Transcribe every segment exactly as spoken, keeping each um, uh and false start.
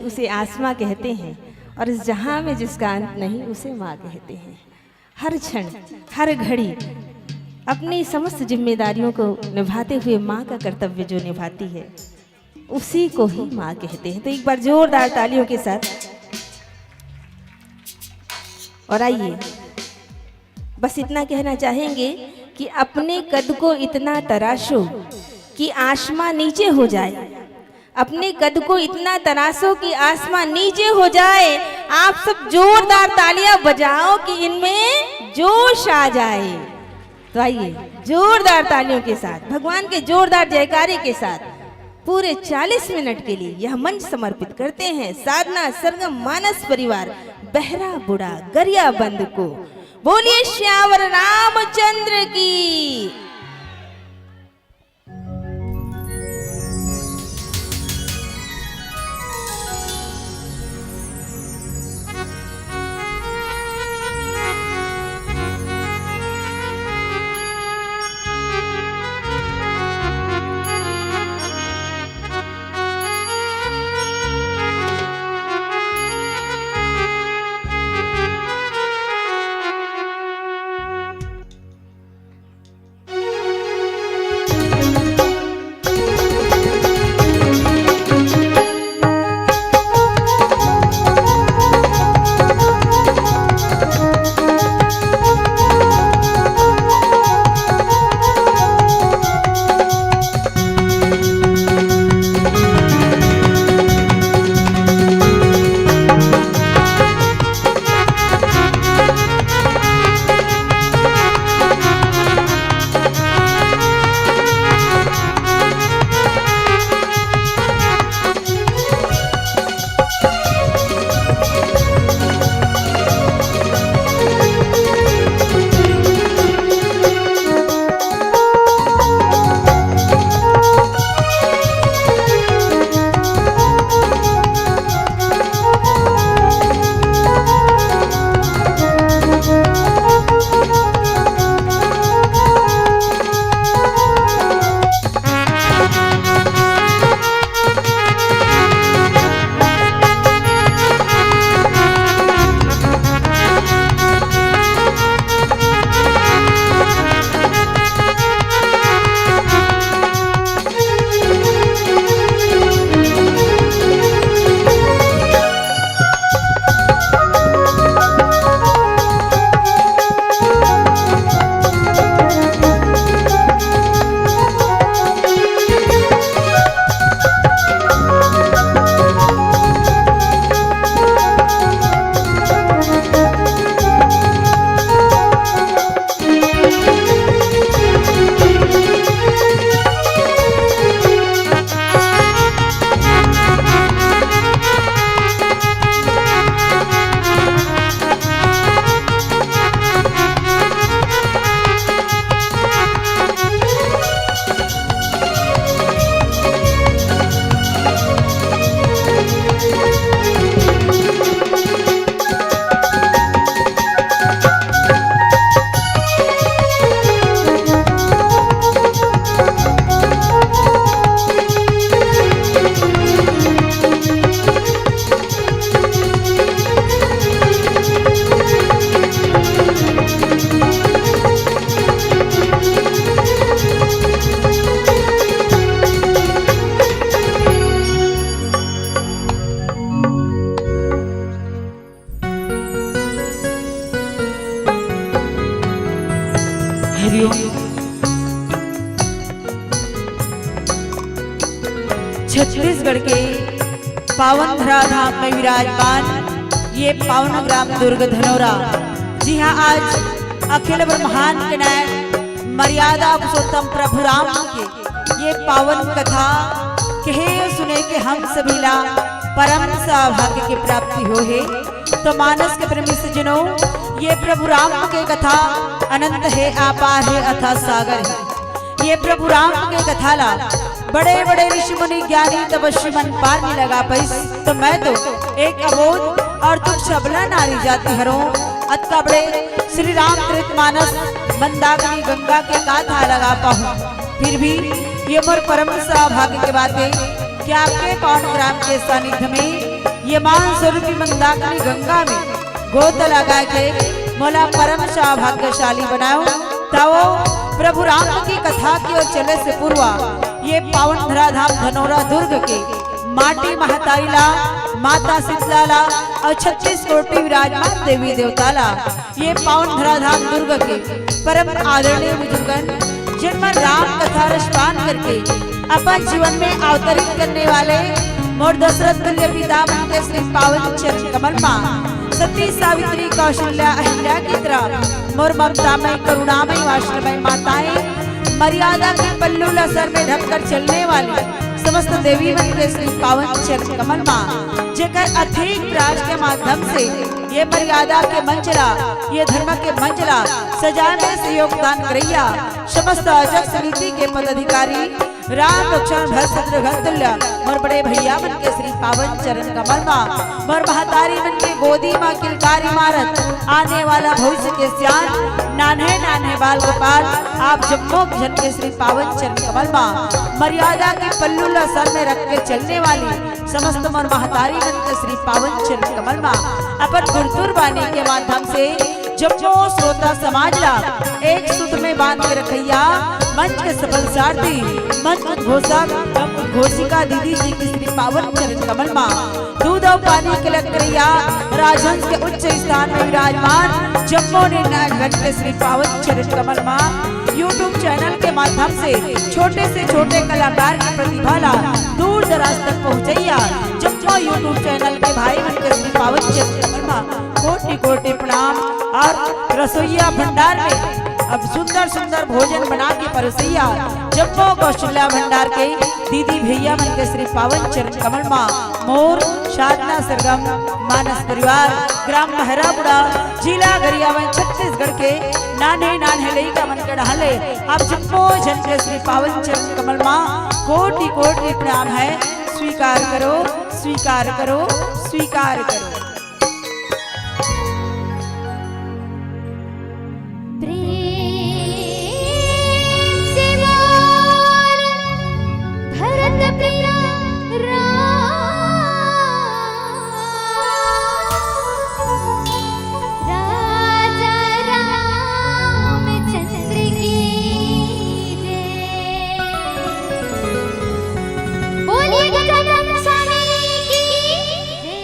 उसे आसमां कहते हैं, और जहां में जिसका अंत नहीं, उसे माँ कहते हैं। हर क्षण, हर घड़ी अपनी समस्त जिम्मेदारियों को निभाते हुए माँ का कर्तव्य जो निभाती है, उसी को ही माँ कहते हैं। तो एक बार जोरदार तालियों के साथ। और आइए, बस इतना कहना चाहेंगे कि अपने कद को इतना तराशो कि आसमां नीचे हो जाए। अपने कद को इतना तराशो कि आसमां नीचे हो जाए। आप सब जोरदार तालियां बजाओ कि इनमें जोश आ जाए। तो आइए, जोरदार तालियों के साथ, भगवान के जोरदार जयकारे के साथ पूरे चालीस मिनट के लिए यह मंच समर्पित करते हैं साधना सरगम मानस परिवार बहरा बूढ़ा गरियाबंद को। बोलिए सियावर रामचंद्र की। हरिओम। छत्तीसगढ़ के पावन धरा धाम में विराजमान ये पावन ग्राम दुर्ग धनौरा, जी हाँ, आज अखिल ब्रह्मांड के नायक मर्यादा पुरुषोत्तम प्रभु राम के ये पावन कथा कहे सुने के हम सभी ला परम सौभाग्य के प्राप्ति हो हे। तो मानस के प्रेमी सज्जनों, ये प्रभु राम के कथा अनंत हे, अपार हे, अथाह सागर हे। ये प्रभु राम के कथा ला बड़े बड़े ऋषि मुनि ज्ञानी तपस्वी मन पार नइ लगा पाइस, तो मैं तो एक अबोध और तुच्छ अबला नारी जाति हरों, अतका बड़े श्री रामचरित मानस मंदाकिनी गंगा के का थाह लगा पाहूं। फिर भी ये मोर परम सौभाग्य के बात हे कि आपके पावन ग्राम के सानिध्य में ये मान स्वरूपी मंदाकिनी गंगा में गोता लगाय के मोला परम सौभाग्यशाली बनायो। तवो प्रभु राम की कथा की ओर चले से पूर्वा ये पावन धराधाम धनौरा दुर्ग के माटी महतारी ला, माता शीतला ला अउ छत्तीस कोटि विराजमान देवी देवता ला ये पावन धराधाम दुर्ग के परम आदरणीय बुजुर्गन, जिन मन राम कथा रसपान करके अपन जीवन में अवतरित करने वाले मोर दशरथ तुल्य पितामह के श्री पावन चरण कमल मा सती सावित्री कौशल्या अहिल्या की तरह मोर ममतामय करुणामय वात्सल्यमय माताएं, मर्यादा के पल्लू ला सर में ढककर चलने वाली समस्त देवी मन के श्री पावन चरण कमल मा जेकर अथक प्रयास के माध्यम से ये मर्यादा के मंच ला, ये धर्म के मंच ला सजाय में से योगदान करइया समस्त आयोजक समिति के पदाधिकारी, राम लक्ष्मण भरत शत्रुघ्न तुल्य मोर बड़े भैया मन के श्री पावन चरण कमल मा, मोर महतारी मन के गोदी मा किलकारी मारत आने वाला भविष्य के सियान, नान्हे नान्हे बाल गोपाल, आप जम्मो झन के श्री पावन चरण कमल मा मर्यादा के पल्लू ला सर में रख के चलने वाली समस्त मोर महतारी मन के श्री पावन चरण कमल मा अपन गुरतुर बानी के माध्यम से जम्मो श्रोता समाज ला एक सूत्र में बांध के रखइया मंच के सफल सारथी, मंच उद्घोषक एवं उद्घोषिका दीदी जी के श्री पावन चरण कमल मा दूध अउ पानी के लग करइया राजहंस के उच्च स्थान में विराजमान जम्मो निर्णायक गण के श्री पावन चरण कमल मा YouTube चैनल के माध्यम से छोटे से छोटे कलाकार की प्रतिभा ला दूर दराज तक पहुँचइया जम्मो YouTube चैनल के भाई मन के श्री पावन चरण कमल मा कोटि कोटि प्रणाम। अउ रसोइया भंडार में अब सुंदर सुंदर भोजन बना के परोसइया जम्मो कौशल्या भंडार के दीदी भैया मन के श्री पावन चरण कमल मा मोर साधना सरगम मानस परिवार, ग्राम महराबुड़ा, जिला गरियाबंद, छत्तीसगढ़ के नान्हे नान्हे लइका मन के डहले आप जम्मो झन के श्री पावन चरण कमल मा कोटि कोटि प्रणाम हे। स्वीकार करो, स्वीकार करो, स्वीकार करो। प्रेम से बोल भरत प्रिय राम, राजा रामचंद्र की जय। बोलिए गजानन स्वामी की जय।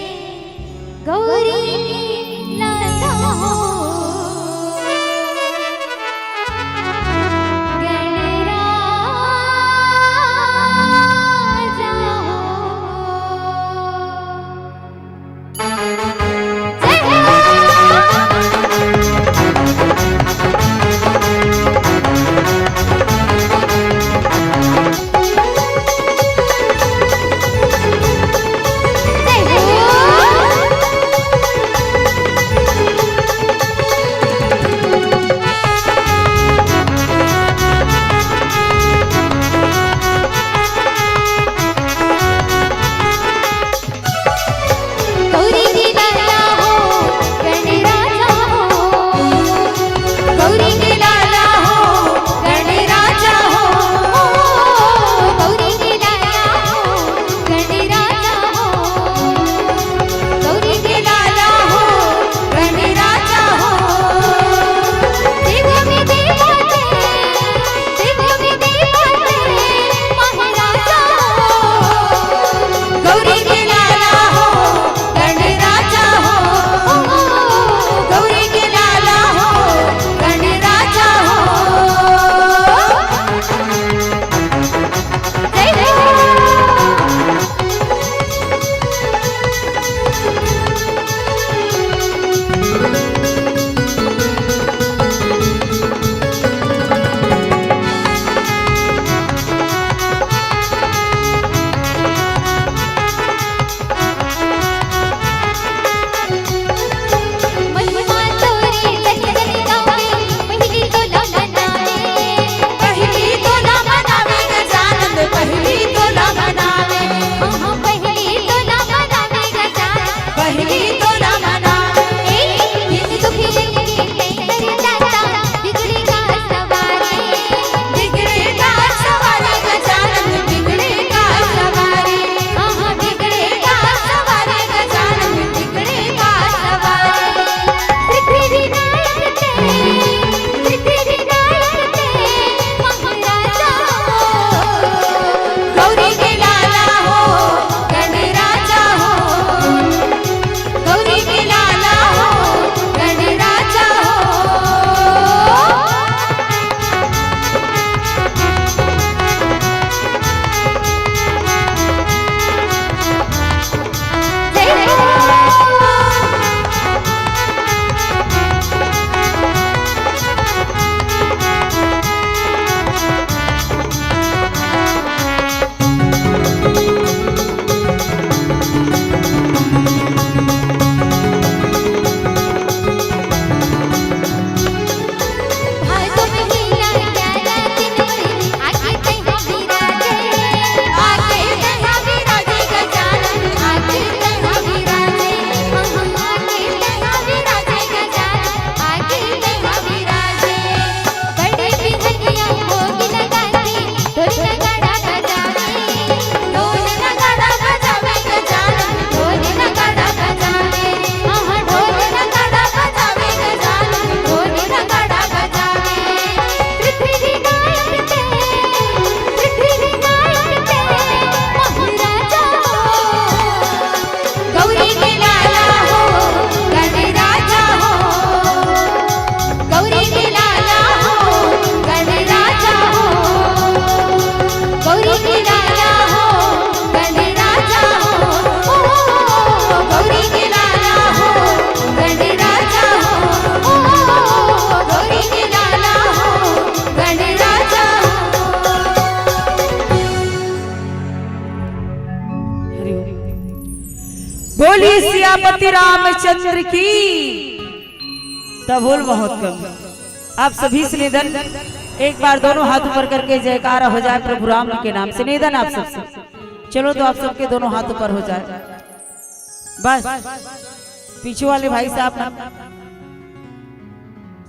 सियापति रामचंद्र की। तब बोल बहुत कम। आप सभी से निवेदन, एक बार दोनों हाथ ऊपर करके जयकारा हो जाए प्रभु राम के नाम से। निवेदन आप सबसे, चलो तो आप सबके दोनों हाथ ऊपर हो जाए। बस पीछे वाले भाई साहब ना,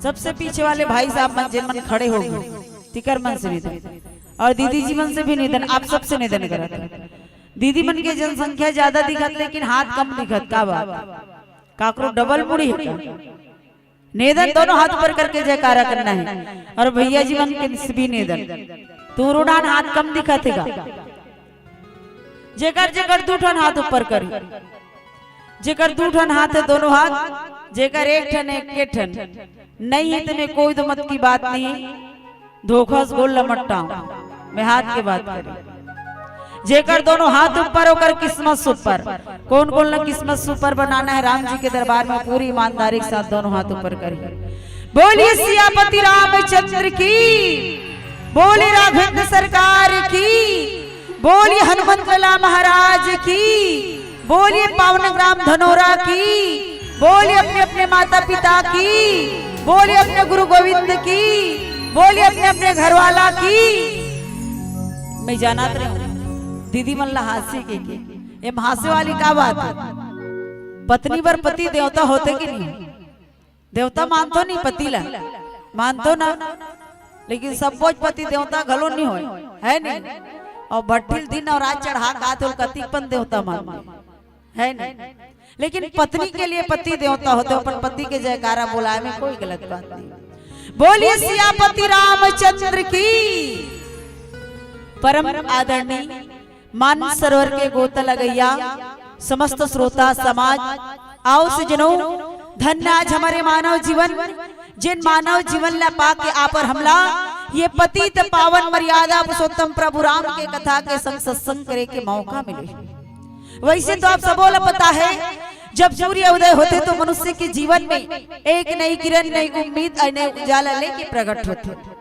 सबसे पीछे वाले भाई साहब मन, जिन मन खड़े हो गए, तिकर मन से निवेदन, और दीदी जी मन से भी निवेदन, आप सबसे निवेदन करत। दीदी मन के जनसंख्या ज्यादा दिखत, लेकिन हाथ कम दिखत। का बात? काकरो डबल मुड़ी हे का? निवेदन, दोनों हाथ ऊपर करके जयकारा करना है। और भैया जी मन के से भी निवेदन, तुंहरो डाहन हाथ कम दिखत हे का? जेकर जेकर दू ठन हाथ ऊपर करी, जेकर दू ठन हाथ हे दोनों हाथ, जेकर एक ठन एक के ठन नहीं हे, तेमे कोई दो मत की बात नहीं। धोखा से गोल लमट्टा, मैं हाथ के बात करी। जेकर दोनों हाथ ऊपर, ओकर किस्मत सुपर। कौन कौन ला किस्मत सुपर बनाना है राम जी के दरबार में, पूरी ईमानदारी के साथ दोनों हाथ ऊपर करिए। बोलिए सियापति रामचंद्र की, बोलिए राघवेंद्र सरकार की, बोलिए हनुमत लला महाराज की, बोलिए पावन ग्राम धनोरा की, बोलिए अपने अपने माता पिता की, बोलिए अपने गुरु गोविंद की, बोलिए अपने अपने घर वाला की। मैं जानत रहे हूँ दीदी मन ला हास्य के, के ये हास्य वाली का बात है? पत्नी बर पति देवता होथे कि नहीं? देवता मानथो नहीं पति ला, मानथो ना, लेकिन सब बोझ पति देवता घलो नहीं होय, है नहीं? और भट्ठिल दिन और रात चढ़ा का तो कतिक पन देवता मान, है नहीं? लेकिन पत्नी के लिए पति देवता होथे, अपन पति के जयकारा बुलाए में कोई गलत बात नहीं। बोलिए सियापति रामचंद्र की। परम आदरणीय मानस सरोवर के गोता लगइया समस्त श्रोता समाज, आओ सजनो, धन्य आज हमर मानव जीवन, जेन मानव जीवन ला पाके आप और हमला ये पतित पावन मर्यादा पुरुषोत्तम प्रभु राम के कथा के संग सत्संग करे के मौका मिले। वैसे तो आप सबो ला पता है, जब सूर्य उदय होथे तो मनुष्य के जीवन में एक नई किरण, नई उम्मीद और नई उजाला लेके प्रकट होथे।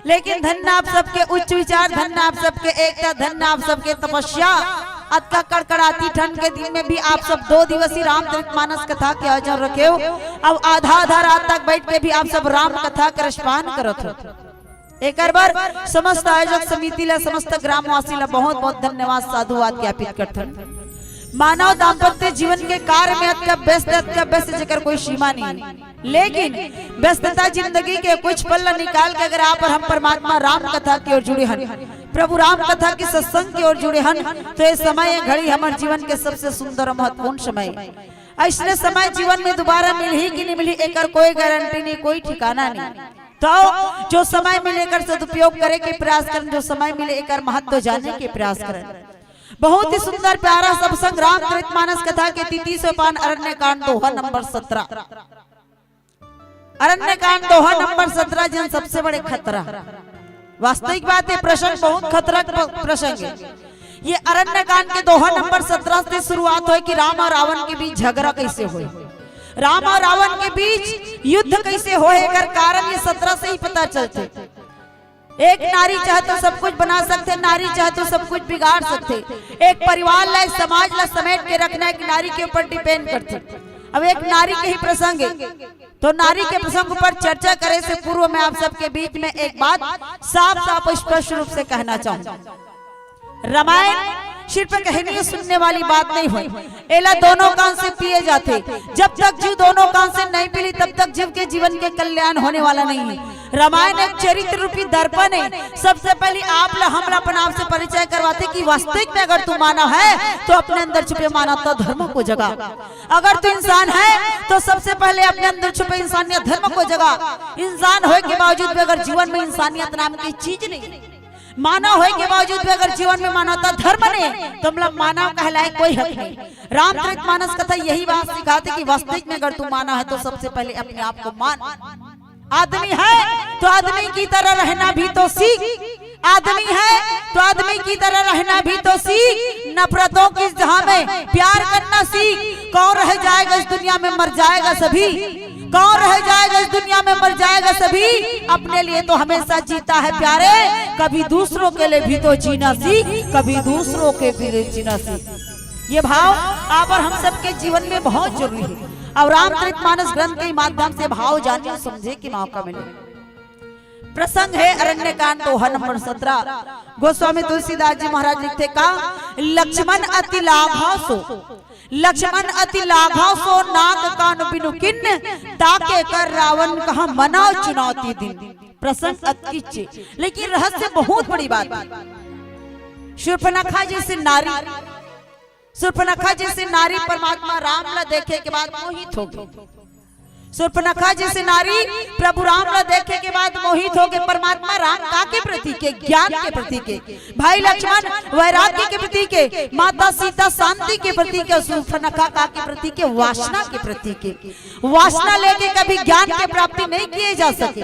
लेकिन धन्य आप सबके उच्च विचार, धन्य आप सबके एकता, धन्य आप सबके तपस्या। अतका कड़कड़ाती ठंड के दिन में भी आप सब दो दिवसीय रामचरित मानस कथा के आयोजन रखे हो। अब आधा आधा रात तक बैठ के भी आप सब राम कथा के रसपान करत हो। एकर बर समस्त आयोजक समिति ला, समस्त ग्रामवासी ला बहुत बहुत धन्यवाद, साधुवाद ज्ञापित करथन। मानव दाम्पत्य जीवन के कार्य में अतका व्यस्त, अतका व्यस्त जेकर कोई सीमा नहीं है। लेकिन व्यस्तता जिंदगी के कुछ पल ला निकाल के अगर आप और हम परमात्मा राम कथा की ओर जुड़े हन, प्रभु राम कथा के सत्संग की ओर जुड़े हन, तो ये समय, ये घड़ी हमर जीवन के सबसे सुंदर और महत्वपूर्ण समय है। ऐसने समय जीवन में दोबारा मिलही कि नहीं मिलही, एकर कोई गारंटी नहीं, कोई ठिकाना नहीं। तो जो समय मिले एकर सदुपयोग करे के प्रयास करन, जो समय मिले एकर महत्व जाने के प्रयास करन। बहुत ही सुंदर प्यारा सत्संग रामचरित मानस कथा के तिथि सोपान अरण्य कांड दोहा नंबर सत्रह। अरण्य कांड दोहा नंबर सत्रह, जन सबसे बड़े खतरा। वास्तविक बात है, प्रसंग बहुत खतरा प-, प्रसंग है। ये अरण्य कांड के दोहा नंबर सत्रह से शुरुआत होय कि राम और रावण के बीच झगड़ा कैसे होय, राम और रावण के बीच युद्ध कैसे होय, एकर कारण ये सत्रह से ही पता चलथे। एक नारी चाहे तो सब कुछ बना सकथे, नारी चाहे तो सब कुछ बिगाड़ सकथे। एक परिवार ला, एक समाज ला समेट के रखना एक नारी के ऊपर depend करथे। अब एक नारी के ही प्रसंग है, तो नारी के प्रसंग ऊपर चर्चा करे से पूर्व मैं आप सबके बीच में एक बात साफ साफ और स्पष्ट रूप से कहना चाहूँ। रामायण सिर्फ कहनी सुनने वाली बात नहीं होय, एला दोनों कान से पिए जाथे। जब तक जीव दोनों कान से नहीं पीली, तब तक जीव के जीवन के कल्याण होने वाला नहीं है। रामायण एक चरित्र रूपी दर्पण है। सबसे पहले आप ला, हमला अपन आप से परिचय करवाथे कि वास्तविक में अगर तू मानव है तो अपने अंदर छुपे मानवता धर्म को जगा। अगर तू इंसान है तो सबसे पहले अपने अंदर छुपे इंसानियत धर्म को जगा। इंसान होय के बावजूद भी अगर जीवन में इंसानियत नाम की चीज नहीं, मानव होय के बावजूद भी अगर जीवन में मानवता धर्म नहीं, तो मतलब मानव कहलाए कोई हक नहीं। रामचरित मानस कथा यही बात सिखाथे कि वास्तविक में अगर तू मानव है तो सबसे पहले अपने आप को मान। आदमी है तो आदमी की तरह रहना भी तो सीख। आदमी है तो आदमी की तरह रहना भी तो सीख। नफरतों की जहां में प्यार करना सीख। कौन रह जाएगा इस दुनिया में, मर जाएगा सभी। कौन रह जाएगा इस दुनिया में, मर जाएगा सभी। अपने लिए तो हमेशा जीता है प्यारे, कभी दूसरों के लिए भी तो जीना सीख, कभी दूसरों के लिए जीना सीख। ये भाव आप और हम सबके जीवन में बहुत जरूरी है। और रामचरित मानस ग्रंथ के माध्यम से भाव जाने और समझे के मौका मिले। प्रसंग है अरण्यकांड दोहा नंबर सत्रह। गोस्वामी तुलसीदास जी महाराज लिखथे का, लक्ष्मण अति लाघव सो, लक्ष्मण अति लाघव सो नाग कान बिनु किन्न, ताके कर रावण कहा मनाव चुनौती दीन। प्रसंग अतकिच्चे, लेकिन रहस्य बहुत बड़ी बात है। शूर्पणखा जैसे नारी, शूर्पणखा जैसे नारी परमात्मा राम ला देखे के बाद मोहित हो गई। शूर्पणखा जैसे नारी प्रभु राम ला देखे के बाद मोहित हो गए। परमात्मा राम का के प्रतीक है? ज्ञान के प्रतीक है। भाई लक्ष्मण वैराग्य के प्रतीक है, माता सीता शांति के प्रतीक है, शूर्पणखा का के प्रतीक है? वासना के प्रतीक है। वासना लेके कभी ज्ञान के प्राप्ति नहीं किए जा सके।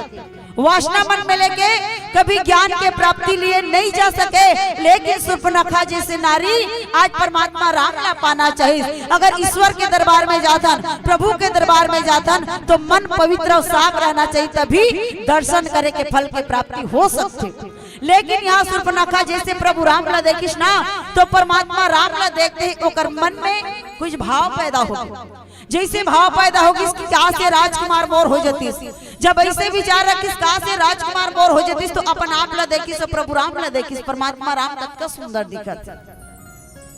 वासना मन में लेके कभी ज्ञान के प्राप्ति लिए नहीं जा सके। लेकिन शूर्पणखा जैसे नारी आज परमात्मा राम ला पाना चाहिए। अगर ईश्वर के दरबार में जाथन, प्रभु के दरबार में जाथन, तो मन पवित्र और साफ रहना चाहिए, तभी दर्शन करे के फल की प्राप्ति हो सकती। लेकिन यहाँ शूर्पणखा जैसे प्रभु राम ला देखिस ना, तो परमात्मा राम ला देखते ही ओकर मन में कुछ भाव पैदा हो गया। जैसे भाव पैदा होगिस कि का से राजकुमार मोर हो जतिस। जब ऐसे विचार रखिस का से राजकुमार मोर हो जतिस, तो अपन आप ला देखिस, प्रभु राम ला देखिस, परमात्मा राम कतका सुंदर दिखत,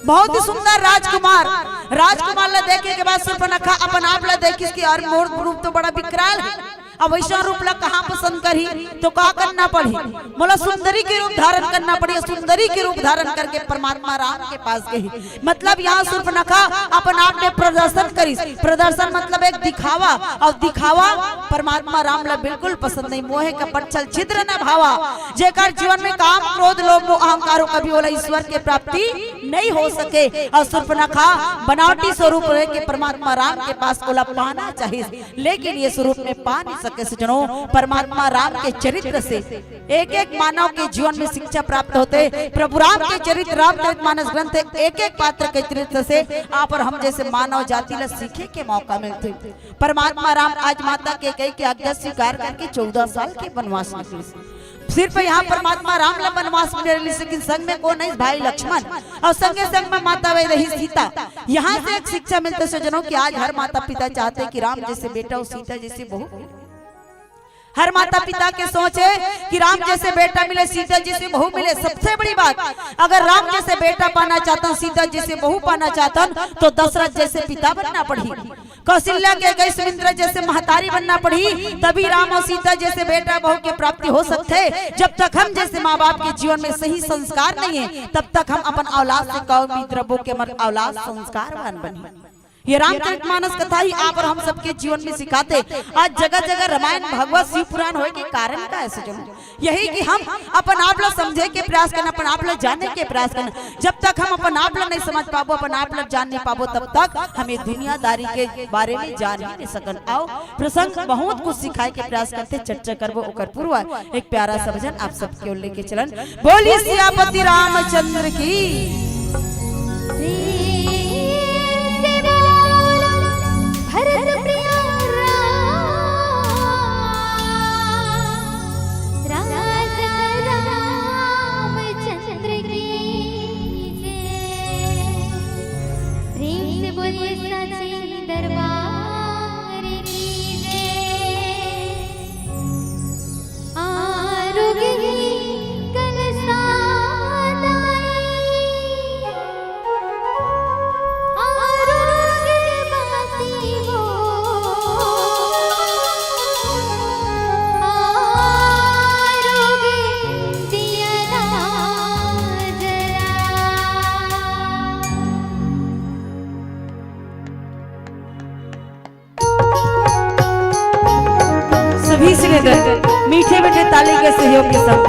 बहुत ही सुंदर राजकुमार। राजकुमार ला देखे के बाद शूर्पणखा अपन आप ला देखिस कि अरे मोर रूप तो बड़ा विकराल है, अब ऐसा रूप ला कहाँ पसंद करही, तो का करना पड़ही? मोला सुंदरी के रूप धारण करना पड़ही। सुंदरी के रूप धारण करके परमात्मा राम के पास गई। मतलब यहाँ शूर्पणखा अपन आप में प्रदर्शन करिस। प्रदर्शन मतलब एक दिखावा, और दिखावा परमात्मा राम ला बिल्कुल पसंद नहीं। मोहे कपट छल छिद्र न भावा, जेकर जीवन में काम क्रोध लोभ मोह अहंकार हो, कभी ओला ईश्वर के प्राप्ति नहीं हो सके। और शूर्पणखा बनावटी स्वरूप रह के परमात्मा राम के पास ओला पाना चाहिए, लेकिन ये स्वरूप में पा नहीं सके। सजनों, परमात्मा राम के चरित्र से एक एक मानव के जीवन में शिक्षा प्राप्त होते। प्रभु राम के चरित्र, रामचरित मानस ग्रंथ, एक एक पात्र के चरित्र से आप और हम जैसे मानव जाति ला सीखे के मौका मिलते। परमात्मा राम आज माता कैकेयी के आज्ञा स्वीकार करके चौदह साल के वनवास निकले। सिर्फ यहाँ परमात्मा राम ला वनवास में रहिस, लेकिन संग में कौन है? भाई लक्ष्मण, और संगे संग में माता वैदेही सीता। यहाँ से एक शिक्षा मिलते सजनों कि आज हर माता पिता चाहते कि राम जैसे बेटा और सीता जैसी बहू। हर माता पिता के सोच है कि राम जैसे बेटा मिले, सीता जैसे बहू मिले। सबसे बड़ी बात, अगर राम जैसे बेटा पाना चाहतन, सीता जैसे बहू पाना चाहतन, तो दशरथ जैसे पिता बनना पड़ही, कौशल्या के गई सुमित्रा जैसे महतारी बनना पड़ही, तभी राम और सीता जैसे बेटा बहू के प्राप्ति हो सकते। जब तक हम जैसे माँ बाप के जीवन में सही संस्कार नहीं है, तब तक हम अपन औलाद से कौन उम्मीद रखबो कि हमर औलाद संस्कारवान बनही। ये रामचरित मानस कथा ही आप और हम सबके जीवन में सिखाते। आज जगह जगह रामायण, भागवत, शिव पुराण होए के कारण का है सजनों? यही कि हम अपन आप ला समझे के प्रयास करना, अपन आप ला जाने के प्रयास करना। जब तक हम अपन आप ला नहीं समझ पाबो, अपन आप ला जान नहीं पाबो, तब तक हम ये दुनियादारी के बारे में जान ही नहीं सकन। आओ, प्रसंग बहुत कुछ सिखाए के प्रयास करते, चर्चा करबो ओकर पूर्व एक प्यारा सा भजन आप सबके ओर लेके चलन। बोलिए सियापति रामचंद्र की। भरत प्रिय राम, राजा रामचंद्र की जय। प्रेम से बोलिए साचे दरबार की जय। आरोग्य ही कलसा दाई, आरोग्य बाती हो, आरोग्य दिया ना जला। सभी श्रीधर मीठे मीठे ताली के सहयोग के साथ।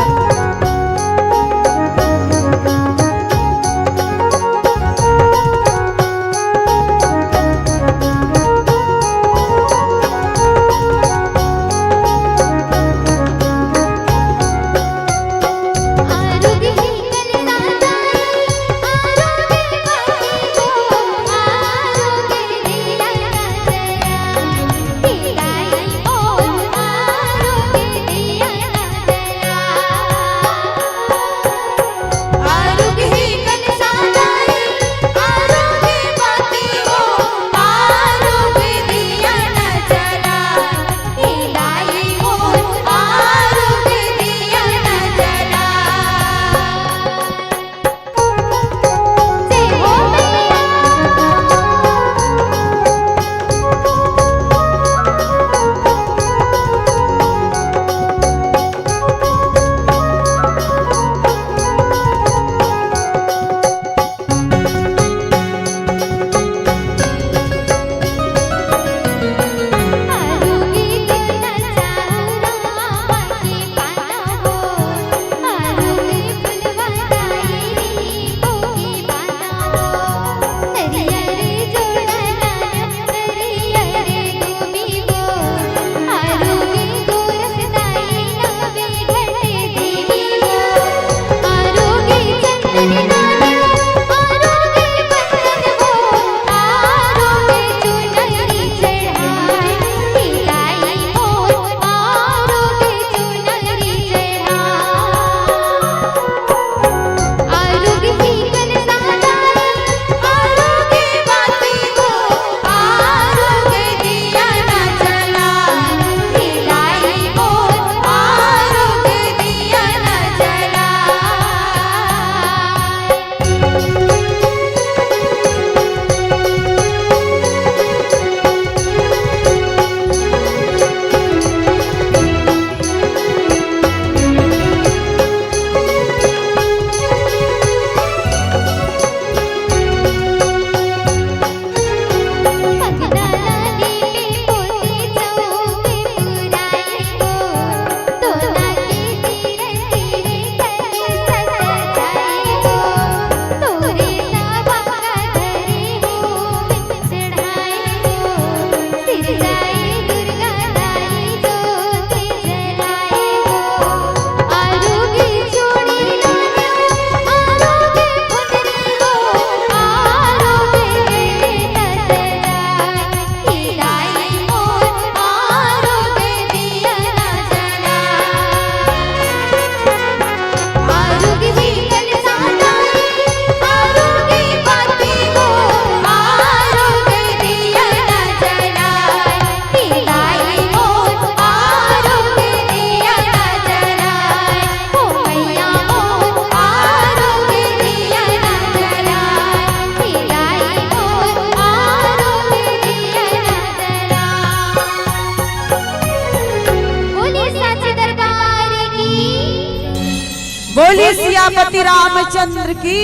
बोलिए सियापति रामचंद्र की।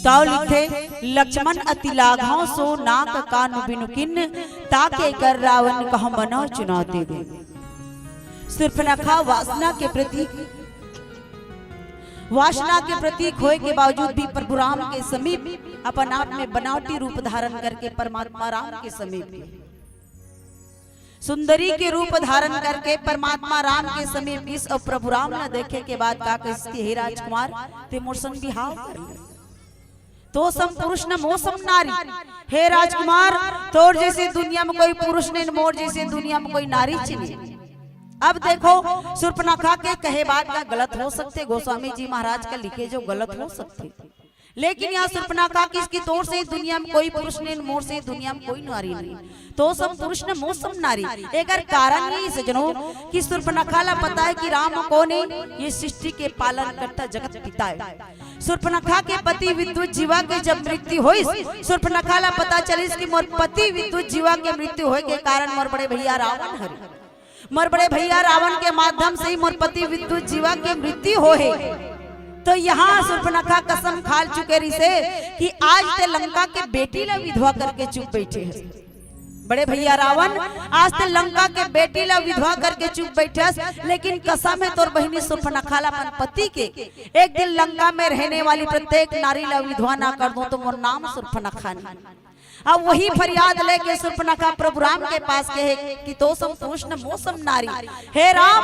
तौ लिखथे, लक्ष्मण अति लाघव सो नाक कान बिनु किन्न, ताके कर रावण कह मनो चुनौती दे। सूर्पनखा वासना के प्रतीक, वासना के प्रतीक होए के बावजूद भी प्रभु राम के समीप अपन आप में बनावटी रूप धारण करके परमात्मा राम के समीप गइस। सुंदरी के रूप धारण करके परमात्मा राम के समीप गइस अउ प्रभु राम ला देखे के बाद का कहिस कि हे राजकुमार, तें मोर संग बिहाव कर ले। तो सम पुरुष न मो सम नारी। हे राजकुमार, तोर जइसे दुनिया में कोई पुरुष नहीं, मोर जइसे दुनिया में कोई नारी च नहीं। अब देखो, सूर्पनखा के कहे बात का गलत हो सकथे, गोस्वामी जी महाराज का लिखे जो गलत हो सकथे, लेकिन यहाँ सूर्पनखा कहिस कि तोर से दुनिया में कोई पुरुष नहीं, मोर से दुनिया में कोई नारी नहीं। तो सम पुरुष न मो सम नारी। एकर कारण ये सजनो कि सूर्पनखा ला पता है कि राम कोन है, ये सृष्टि के पालन करता जगत पिता है। सूर्पनखा के पति विद्युत जीवा के जब मृत्यु होइस, सूर्पनखा ला पता चलिस कि मोर पति विद्युत जीवा के मृत्यु होए के कारण मोर बड़े भैया रावण हरे। मोर बड़े भैया रावण के माध्यम से ही मोर पति विद्युत जीवा के मृत्यु होए हे। तो यहाँ सूर्पनखा कसम खा चुके रहिसे कि आज तें लंका के बेटी ला विधवा करके चुप बइठे हस। बड़े भैया रावण, आज तें लंका के बेटी ला विधवा करके चुप बइठे हस, लेकिन कसम है तोर बहिनी सूर्पनखा ला अपन पति के, एक दिन लंका में रहने वाली प्रत्येक नारी ला विधवा ना कर दूं तो मोर नाम सूर्पनखा नहीं। अब वही फरियाद लेके सूर्पनखा प्रभु राम के पास कहे कि तो सम पुरुष न मो सम नारी। हे राम,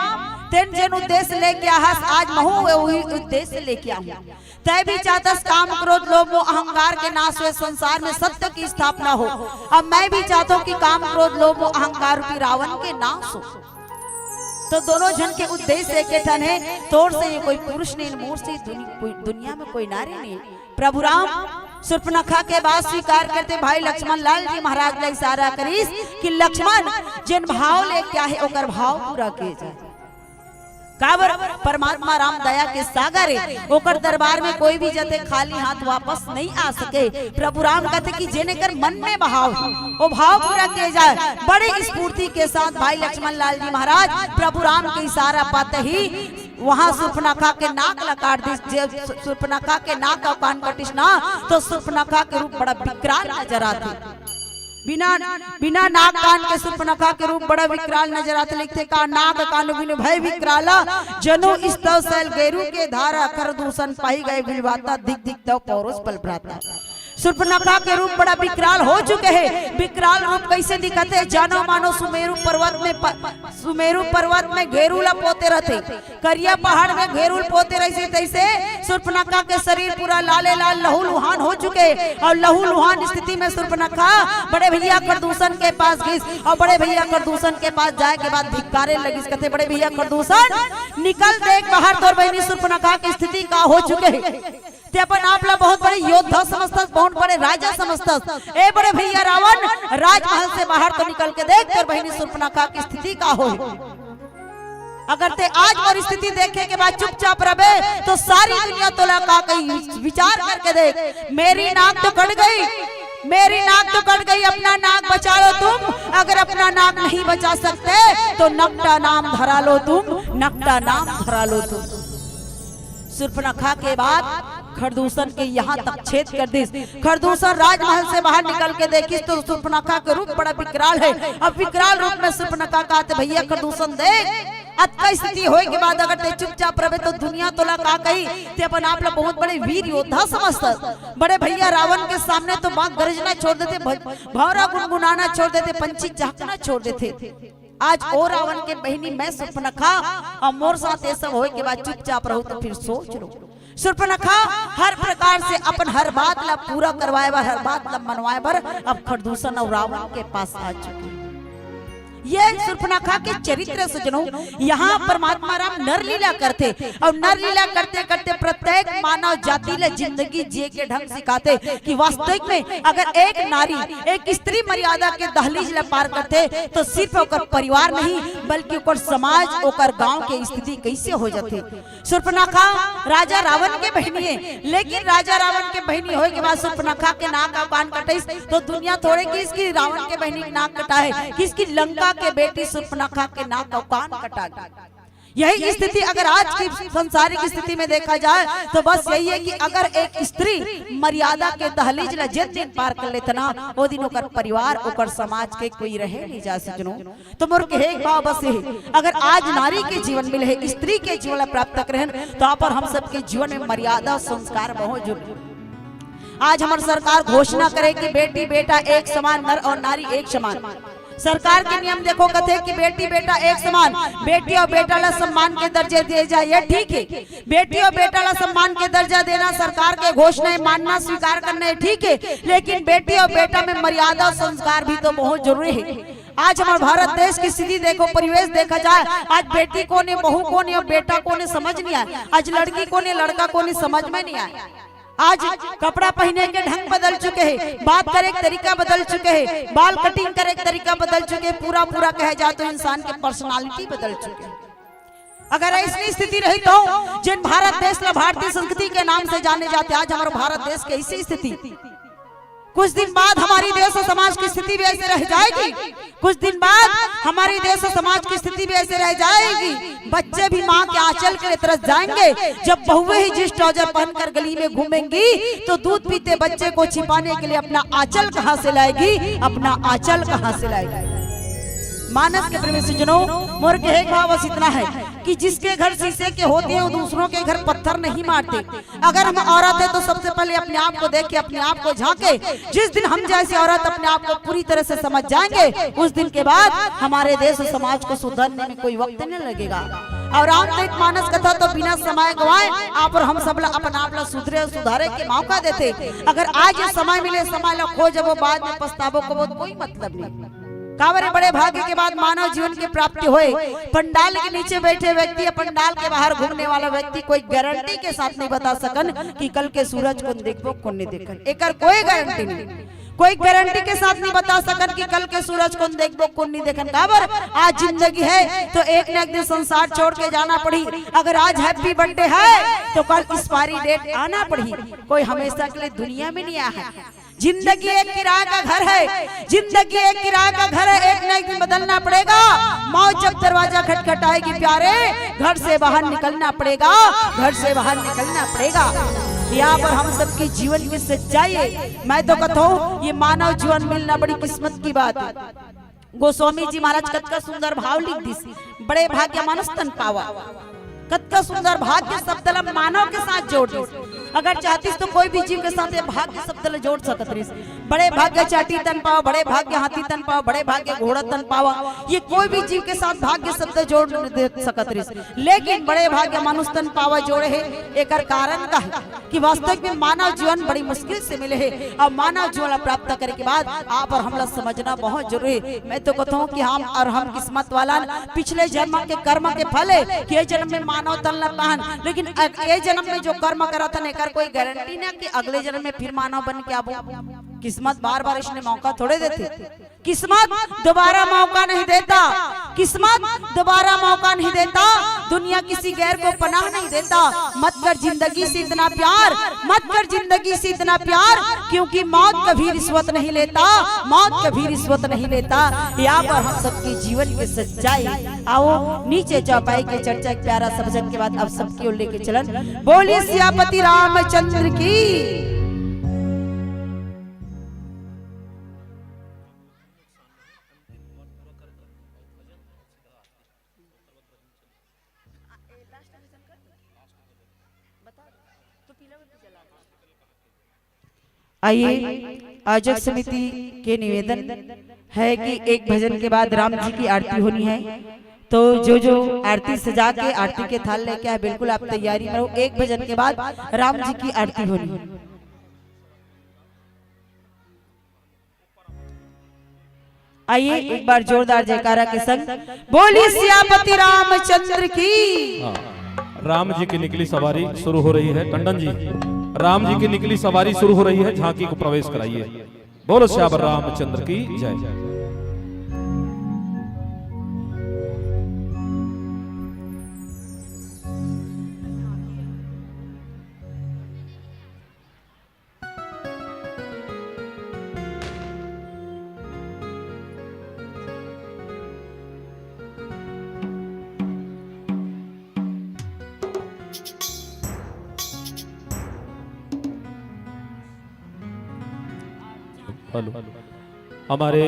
तें जेन उद्देश्य लेके आहस, आज महूं वही उद्देश्य लेके आहूं। तें भी चाहथस काम क्रोध लोभ मोह अहंकार के नाश होए, संसार में सत्य की स्थापना हो। अब मैं भी चाहता हूँ कि काम क्रोध लोभ मोह अहंकार रूपी रावण के नाश हो। तो दोनों झन के उद्देश्य एके ठन हे, तोर से ये कोई पुरुष नहीं, मोर से दुनि-, कोई दुनिया में कोई नारी नहीं। प्रभु राम सूर्पनखा के बात स्वीकार करथे, भाई लक्ष्मण लाल जी महाराज ला इशारा करिस कि लक्ष्मण, जेन भाव लेके आहे ओकर भाव पूरा किए जाए। काबर? परमात्मा राम दया के सागर हे, ओकर दरबार में कोई भी जाथे खाली हाथ वापस नहीं आ सके। प्रभु राम कथे कि जेन एकर मन में भाव हे, वो भाव पूरा किए जाए। बड़ी स्फूर्ति के साथ भाई लक्ष्मण लाल जी महाराज प्रभु राम के इशारा पाते ही वहां सूर्पनखा के नाक ला काट दिस। जे सू-, सूर्पनखा के नाक अउ कान कटिस ना, तो सूर्पनखा के रूप बड़ा विकराल नजर आथे। बिना, बिना नाक कान के सूर्पनखा के रूप बड़ा विकराल नजर आथे। लिखथे का नाक कान बिनु भय विकराला, जनु स्तव सैल गेरु के धारा, खर दूषण पाई गए बिलवाता, दिख दिख तव पौरुष बल भ्राता। सूर्पनखा के रूप बड़ा विकराल हो चुके हे। विकराल रूप कैसे दिखथे? जानो मानो सुमेरु पर्वत में प-, सुमेरु पर्वत में गेरू ला पोते रथे, करिया पहाड़ में गेरू ला पोते रहिसे, तैसे सूर्पनखा के शरीर पूरा लाले लाल लहू लुहान हो चुके। अउ लहू लुहान स्थिति में सूर्पनखा बड़े भैया खरदूषण के पास गिस, अउ बड़े भैया खरदूषण के पास जाए के बाद धिक्कारे लगिस, कथे, "बड़े भैया खरदूषण, निकल देख बाहर, तोर बहिनी सूर्पनखा के स्थिति का हो चुके हे।" ते अपन आप ला बहुत बड़े योद्धा समझथस, बहुत बड़े राजा समझथस। ए बड़े भैया रावण, राजमहल से बाहर तो निकल के देख, तोर बहिनी सूर्पनखा की स्थिति का होय। अगर ते आज मोर स्थिति देखे के बाद चुपचाप रहे, तो सारी दुनिया तोला का कही, विचार करके देख। मेरी नाक तो कट गई, मेरी नाक तो कट गई, अपना नाक बचा लो तुम। अगर अपना नाक नहीं बचा सकते, तो नकटा नाम धरा लो तुम, नकटा नाम धरा लो तुम। सूर्पनखा के बाद खरदूषण के यहाँ तक छेद कर दिस। खरदूषण राजमहल से बाहर निकल के देखिस तो सूर्पनखा के रूप बड़ा विकराल हे। अब विकराल रूप में सूर्पनखा कहत हे, "भैया खरदूषण देख, अतका स्थिति होय के बाद अगर ते चुपचाप रहे तो दुनिया तोला का कही?" ते अपन आप ला बहुत बड़े वीर योद्धा समझथस। बड़े भैया रावण के सामने तो बाघ गरजना छोड़ देथे, भ-, भौंरा गुनगुनाना छोड़ देथे, पंछी चहकना छोड़ देथे। आज ओ रावण के बहिनी मैं सूर्पनखा, अउ मोर साथ ये सब होय के बाद चुपचाप रहूं तो फिर सोच लो। सूर्पनखा हर प्रकार से अपन हर बात ला पूरा करवाए बर, हर बात ला मनवाए बर अब खरदूषण अउ रावण के पास आ चुकी। ये सूर्पनखा के चरित्र सजनो, यहाँ परमात्मा राम नर लीला करथे अउ नर लीला करते करते प्रत्येक मानव जाति ला जिंदगी जिए के ढंग सिखाथे कि वास्तविक में अगर एक नारी, एक स्त्री मर्यादा के दहलीज ला पार करथे तो सिर्फ ओकर परिवार नहीं बल्कि ओकर समाज, ओकर गांव के स्थिति कैसे हो जाथे। सूर्पनखा राजा रावण के बहिनी हे, लेकिन राजा रावण के बहिनी होय के बाद सूर्पनखा के नाक अउ कान कटाइस तो दुनिया थोड़े किहिस कि रावण के बहिनी के नाक कटाए, किहिस कि लंका के बेटी सूर्पनखा के नाक अउ कान कटा गे। यही स्थिति अगर आज की सांसारिक स्थिति में देखा जाए तो बस यही है कि अगर एक स्त्री मर्यादा के दहलीज ला जिन दिन पार कर लेथे ना, वो दिन ओकर परिवार, ओकर समाज के कोई रहे नहीं जा सजनो। तो मोर कहे के भाव बस यही, अगर आज नारी के जीवन मिले हे, स्त्री के जीवन ला प्राप्त करे हन, तो आप और हम सबके जीवन में मर्यादा संस्कार बहुत जरूरी। आज हमर सरकार घोषणा करे कि बेटी बेटा एक समान, नर और नारी एक समान। सरकार के नियम देखो, कथे कि बेटी बेटा एक समान, बेटी और बेटा ला सम्मान के दर्जे दिए जाए, ये ठीक है। बेटी और बेटा ला सम्मान के दर्जा देना, सरकार के घोषणा है, मानना स्वीकार करना है, ठीक है। लेकिन बेटी और बेटा में मर्यादा और संस्कार भी तो बहुत जरूरी है। आज हमारे भारत देश की स्थिति देखो, परिवेश देखा जाए, आज बेटी कोन हे, बहू कोन हे और बेटा कोन हे, समझ नहीं आए। आज लड़की कोन हे, लड़का कोन हे, समझ में नहीं आए। आज कपड़ा पहने के ढंग बदल चुके हैं, बात करे के तरीका बदल चुके हैं, बाल कटिंग करे के तरीका बदल चुके हैं, पूरा पूरा कहे जाए तो इंसान के पर्सनालिटी बदल चुके हैं। अगर ऐसी स्थिति रही तो जिन भारत देश ला भारतीय संस्कृति के नाम से जाने जाते, आज हमारे भारत देश की ऐसी स्थिति, कुछ दिन बाद हमारी देश और समाज की स्थिति भी ऐसे रह जाएगी। कुछ दिन बाद हमारी देश और समाज की स्थिति भी ऐसे रह जाएगी। बच्चे भी माँ के आंचल के लिए तरस जाएंगे। जब बहुएं ही जींस ट्राउजर पहनकर गली में घूमेंगी तो दूध पीते बच्चे को छिपाने के लिए अपना आंचल कहाँ से लाएगी, अपना आंचल कहाँ से लाएगी? मानस के प्रेमी सज्जनों, मोर कहे के भाव बस इतना है कि जिसके घर शीशे के होते हैं, वो दूसरों के घर पत्थर नहीं मारते। अगर हम औरत है तो सबसे पहले अपने आप को देखे, अपने आप को झांके। जिस दिन हम जैसी औरत अपने आप को पूरी तरह से समझ जाएंगे, उस दिन के बाद हमारे देश और समाज को सुधरने में कोई वक्त नहीं लगेगा। और रामचरित मानस कथा तो बिना समय गवाए आप और हम सब ला अपन आप ला सुधरे और सुधारे के मौका देथे। अगर आज ये समय मिले, समय ला खो जबो, बाद में पछताबो कबो, कोई मतलब नहीं। काबर ए बड़े भाग्य के बाद मानव जीवन की प्राप्ति होए। पंडाल के नीचे बैठे व्यक्ति या पंडाल के बाहर घूमने वाला व्यक्ति कोई गारंटी के साथ नहीं बता सकन कि कल के सूरज कोन देखबो, कोन नहीं देखन, एकर कोई गारंटी नहीं। कोई गारंटी के साथ नहीं बता सकन कि कल के सूरज कोन देखबो, कोन नहीं देखन। काबर आज जिंदगी है तो एक न एक दिन संसार छोड़ के जाना पड़ी। अगर आज हैप्पी बर्थडे है तो कल एक्सपायरी डेट आना पड़ी। कोई हमेशा के लिए दुनिया में नहीं आया है। जिंदगी एक किराए का घर है, जिंदगी एक किराए का घर है, एक ना एक दिन बदलना पड़ेगा। मौत जब दरवाजा खटखटाएगी प्यारे, घर से बाहर निकलना पड़ेगा, घर से बाहर निकलना पड़ेगा। यहाँ पर हम सबकी जीवन की सच्चाई है। मैं तो कहता हूँ ये मानव जीवन मिलना बड़ी किस्मत की बात है। गोस्वामी जी महाराज कतका सुंदर भाव लिख दिस, बड़े भाग्य मानुष तन पावा। कतका सुंदर भाग्य शब्द ला मानव के साथ जोड़ दिस। अगर चाहतिस तो कोई भी जीव के साथ ये भाग्य शब्द ला जोड़ सकत रहिस। बड़े भाग्य चाटी तन पावा, बड़े भाग्य हाथी तन पावा, बड़े भाग्य घोड़ा तन पावा, ये कोई भी जीव के साथ भाग्य शब्द जोड़ दे सकत रहिस। लेकिन बड़े भाग्य मानुष तन पावा जोड़े हे, एकर कारण का है? कि वास्तविक में मानव जीवन बड़ी मुश्किल से मिले हे। अब मानव जीवन ला प्राप्त करे के बाद आप और हमला समझना बहुत जरूरी हे। मैं तो कहता हूँ कि हम और हम किस्मत वाला न, पिछले जन्म के कर्म के फल हे कि ये जन्म में मानव तन ला पाहन, लेकिन अग-, ये जन्म में जो कर्म करत हन एकर कोई गारंटी ना कि अगले जन्म में फिर मानव बन के आबो। किस्मत बार बार इसने मौका थोड़े देथे। किस्मत दोबारा मौका नहीं देता, किस्मत दोबारा मौका नहीं देता, दुनिया किसी गैर को पनाह नहीं देता। मत कर जिंदगी से इतना प्यार, मत कर जिंदगी से इतना प्यार, क्योंकि मौत कभी रिश्वत नहीं लेता, मौत कभी रिश्वत नहीं लेता। यहाँ पर हम सबके जीवन की सच्चाई। आओ नीचे चौपाई के चर्चा के प्यारा सा भजन के बाद अब सबकी ओर लेके चलन। बोलिए सियापति रामचंद्र की। आइए, आयोजक समिति के निवेदन है कि एक भजन के बाद राम जी की आरती होनी है। तो जो जो आरती सजा के आरती के थाल लेके आए, बिल्कुल आप तैयारी में रहो। एक भजन के बाद राम जी की आरती होनी है। आइए, एक बार जोरदार जयकारा के संग बोलिए सियापति रामचंद्र की। हाँ, राम जी की निकली सवारी शुरू हो रही है। टंडन जी, राम जी की निकली सवारी शुरू हो रही है, झांकी को प्रवेश कराइए। बोलो सियावर रामचंद्र की जय। हेलो। हमारे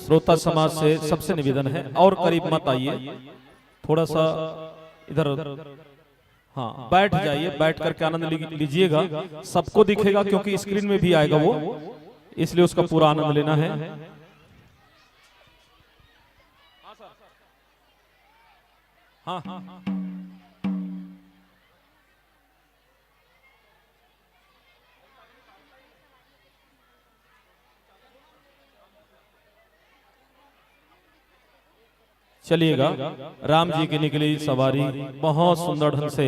श्रोता समाज से सबसे निवेदन है, और करीब मत आइए, थोड़ा सा इधर, हाँ, बैठ जाइए, बैठ करके आनंद ली-, लीजिएगा। सबको दिखेगा क्योंकि स्क्रीन में भी आएगा वो, इसलिए उसका पूरा आनंद लेना है। हाँ, हाँ। चलिएगा, राम जी की निकली सवारी बहुत सुंदर ढंग से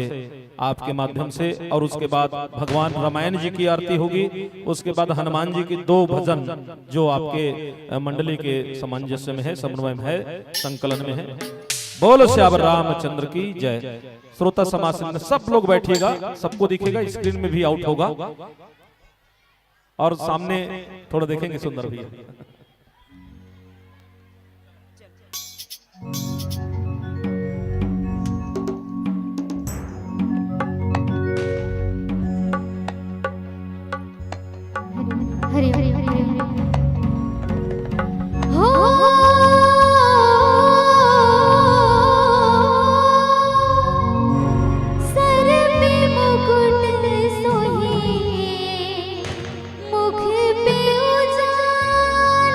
आपके माध्यम से, और उसके बाद भगवान रामायण जी की आरती होगी, उसके बाद हनुमान जी की दो भजन जो आपके, अ, मंडली के सामंजस्य में है, समन्वय में है, संकलन में है। बोलो सियावर रामचंद्र की जय। श्रोता समाज से सब लोग बैठिएगा, सबको दिखेगा, स्क्रीन में भी आउट होगा। और सामने थोड़ा देखेंगे सुंदर भैया। हरि हरि हरि हरि। हो। सर पे मुकुट सोहे, मुख पे उजाला।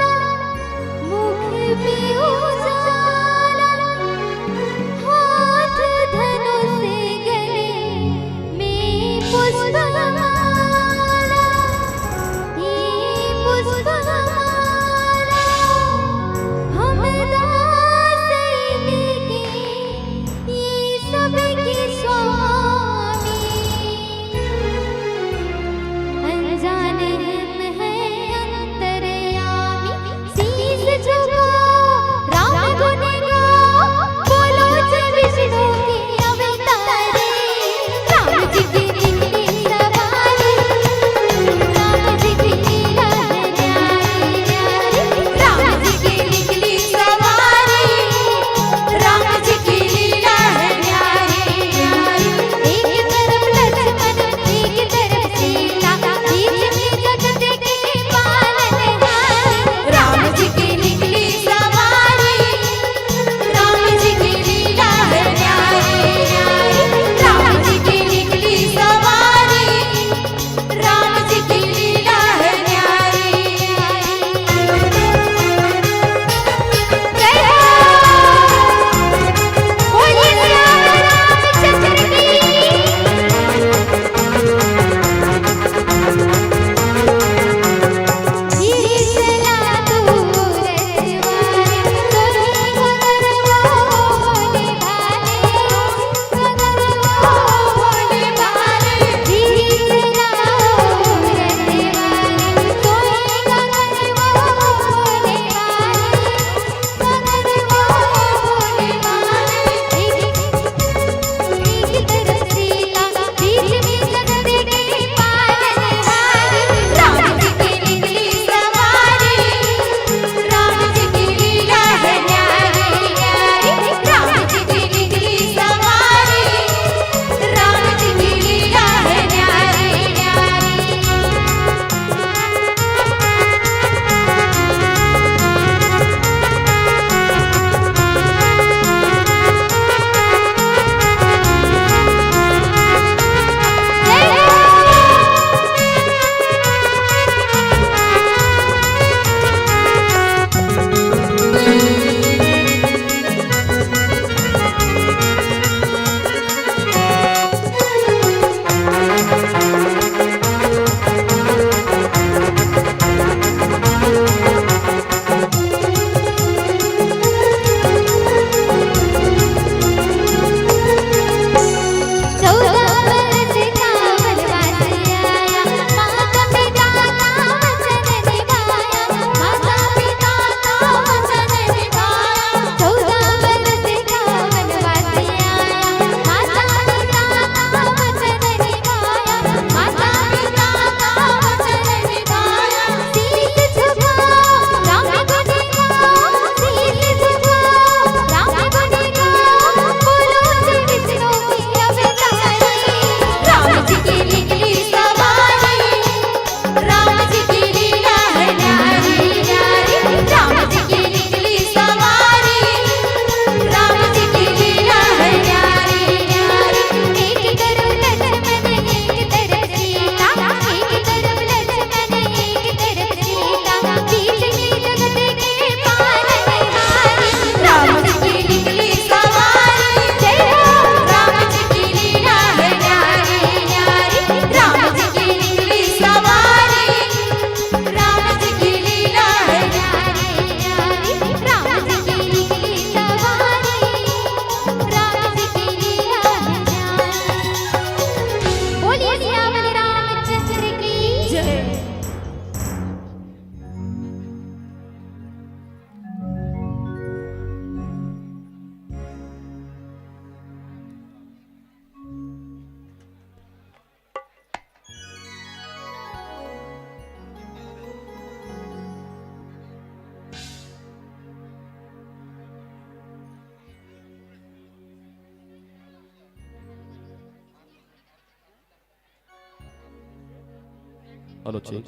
हेलो जी,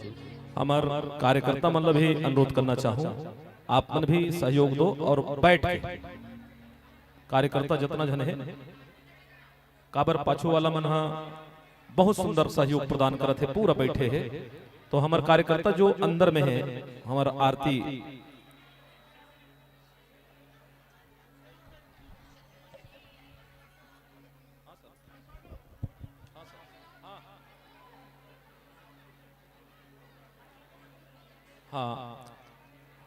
हमर कार्यकर्ता मन ला भी अनुरोध करना चाहूँ, आप मन भी सहयोग दो और बैठ के कार्यकर्ता जितना झन हे, काबर पाछू वाला मन हा बहुत सुंदर सहयोग प्रदान करत हे, पूरा बैठे हे। तो हमर कार्यकर्ता जो अंदर में हे, हमर आरती हाँ,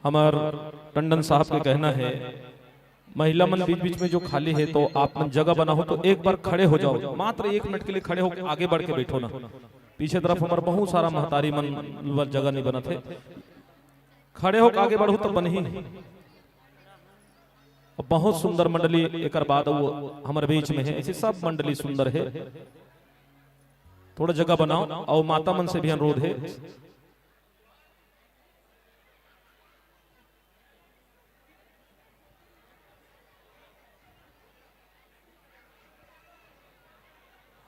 हमर टंडन साहब के कहना हे, महिला मन बीच-बीच में जो खाली हे, तो आप मन जगह बनाहू, तो एक बार खड़े हो जाओ, मात्र एक मिनट के लिए खड़े होके आगे बढ़ के बैठो ना। पीछे तरफ हमर बहुत सारा महतारी मन बर जगह नहीं बनत हे, खड़े होके आगे बढ़ो तो बनही। और बहुत सुंदर मंडली एकर बाद वो हमर बीच में हे, ऐसे सब मंडली सुंदर हे। थोड़ा जगह बनाओ और माता मन से भी अनुरोध हे।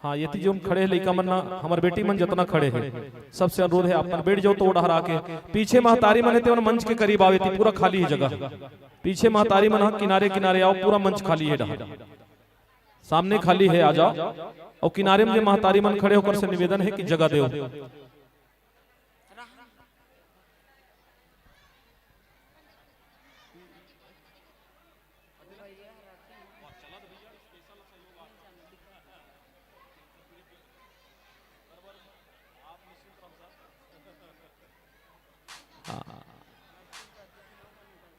हाँ, ये जो खड़े हे लइका मन ना, हमर बेटी मन जितना खड़े हे, सबसे अनुरोध हे, आप मन बैठ जाओ तो वो डहर आके। पीछे महतारी मन हे, तेमन मंच के करीब आवे, ती पूरा खाली हे जगह। पीछे महतारी मन हा किनारे किनारे आओ, पूरा मंच खाली हे डहर, सामने खाली हे, आ जाओ। और किनारे में जे महतारी मन खड़े हे ओकर से निवेदन हे कि जगह देव। हाँ।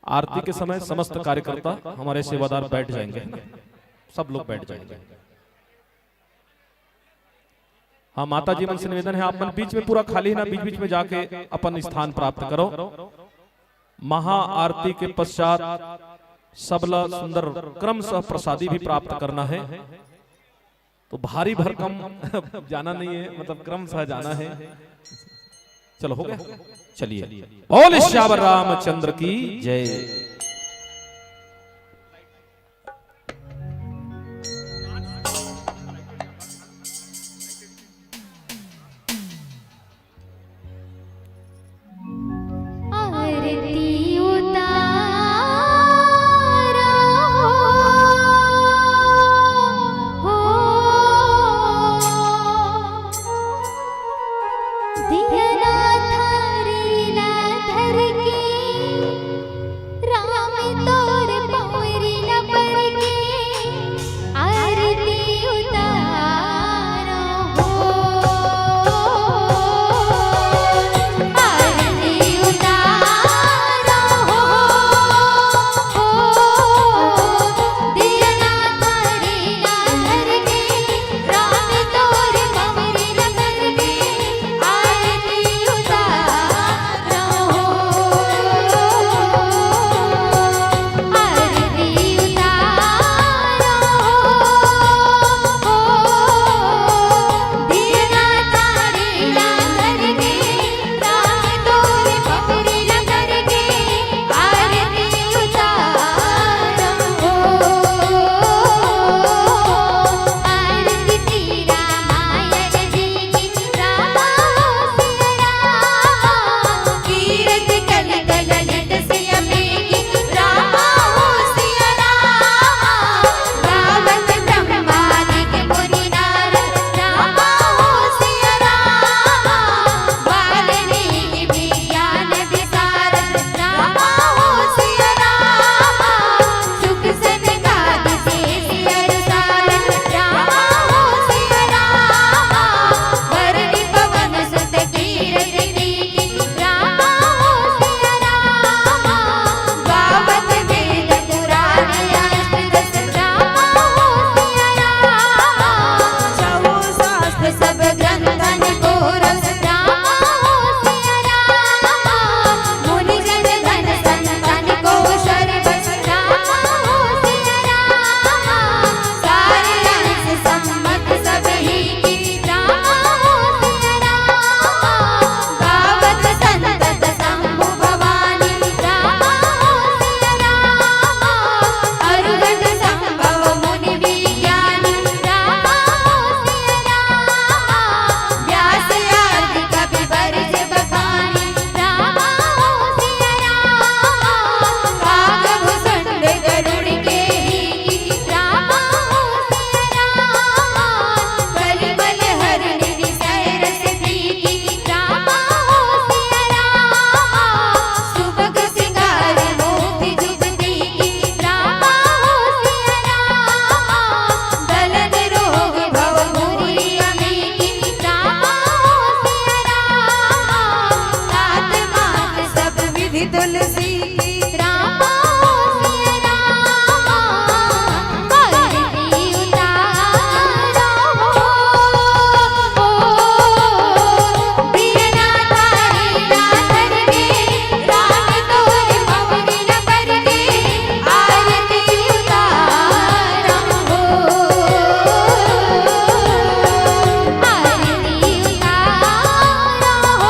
आरती के समय समस्त कार्यकर्ता, हमारे सेवादार बैठ जाएंगे, है ना? सब लोग बैठ जाएंगे। हाँ, माता जी मन से निवेदन हे, आप मन बीच में पूरा खाली हे ना, बीच बीच में जाके अपन स्थान प्राप्त करो। महाआरती के पश्चात सबला सुंदर क्रम सह प्रसादी भी प्राप्त करना हे। तो भारी भरकम जाना नहीं हे, मतलब क्रम सह जाना हे। चलो, हो गया, चलिए। बोल सियावर रामचंद्र की जय। आरती उतारा हो, दिया ना थारी ना धर के, राम तुलसी के रामा हो सिया रामा, आरती उतारो हो। बिना थारी राधन के, राम तोरे पवनी न करके, आरती उतारो हो। आरती उतारो हो।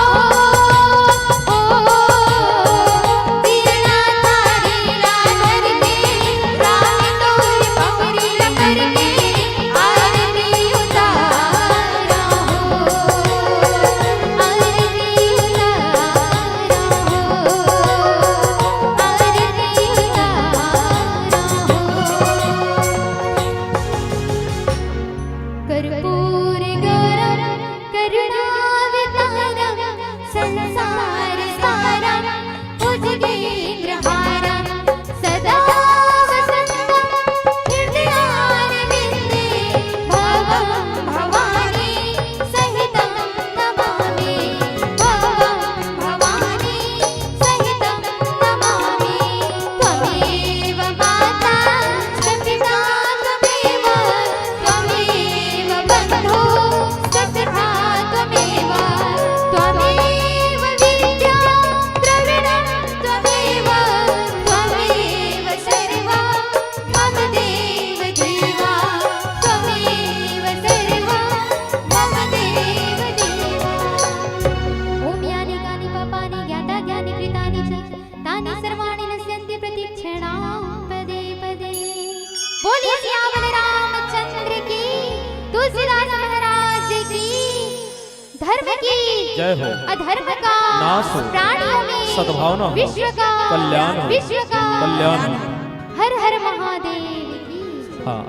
कर्पूर गौरम करुणावतारम संसार सारम भुजगेन्द्रहारम सदा वसंतम हृदयारविंदे भवम भवानी सहितम नमामि। भवम भवानी सहितम नमामि। त्वमेव माता च पिता त्वमेव त्वमेव बन्धु च सखा त्वमेव, त्वमेव विद्या द्रविणं त्वमेव, त्वमेव सर्वं मम देव देवा, त्वमेव सर्वं मम देव देवा। ॐ यानि कानि पापानि ज्ञाता ज्ञानि कृतानि च तानि सर्वाणि नश्यन्ति प्रतिक्षणां पदे पदे। बोलिए सियावर रामचंद्र की, तुलसीदास महाराज की, धर्म की जय हो। अधर्म का नाश हो। प्राणियों में सद्भावना हो। विश्व का कल्याण हो। विश्व का कल्याण हो। हर हर महादेव की। हाँ,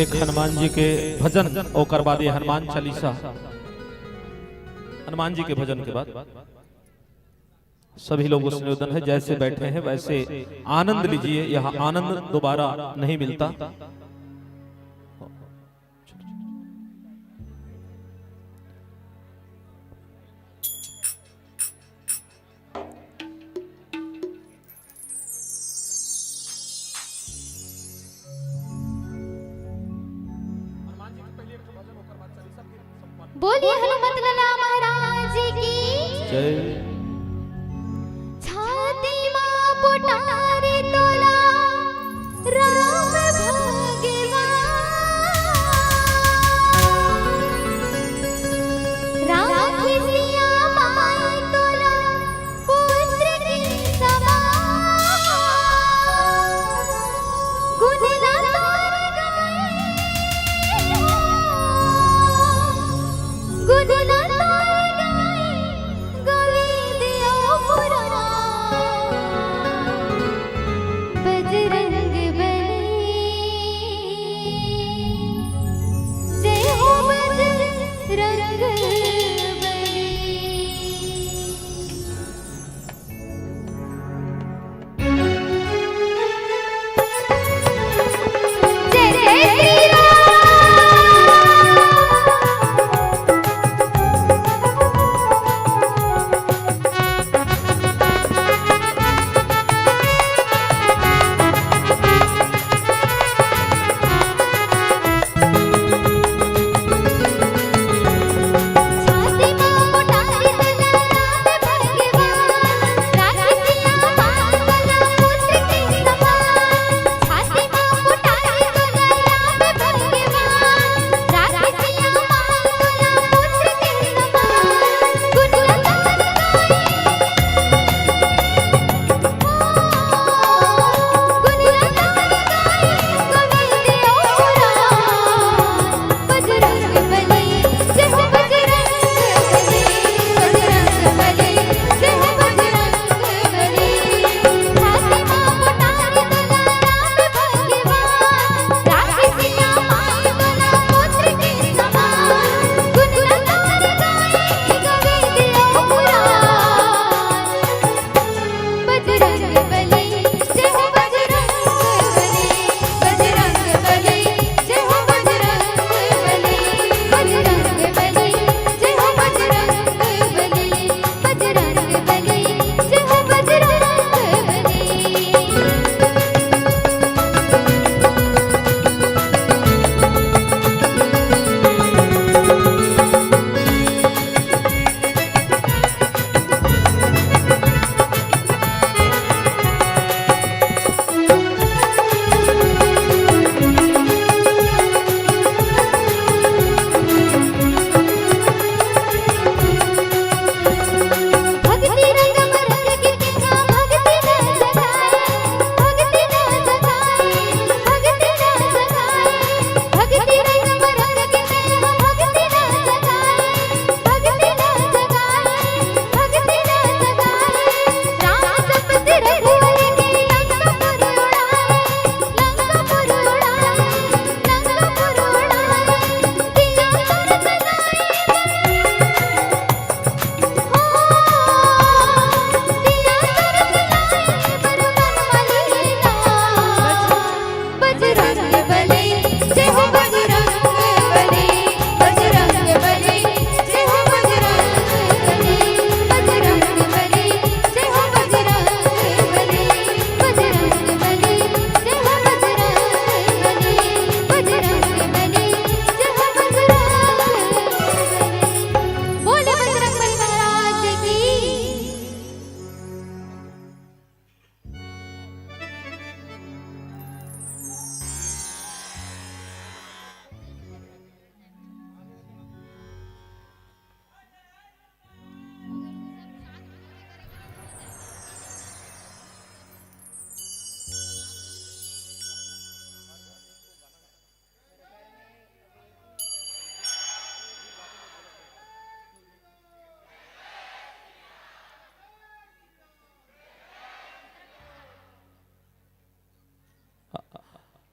एक हनुमान जी के भजन, ओकर बाद ये हनुमान चालीसा, हनुमान जी के भजन के बाद सभी लोगों से निवेदन है, जैसे बैठे हैं वैसे आनंद लीजिए। यहाँ आनंद दोबारा नहीं मिलता। बोलिए हनुमत लाला महाराज की जय। छाती मा पोटारी तोला राम भगवान, राखी सिया माय तोला पुत्र के समान। गुण ला तोर गाए हो, गुण ला तोर गाए, गोविंद अउ पुराण। बजरंग बली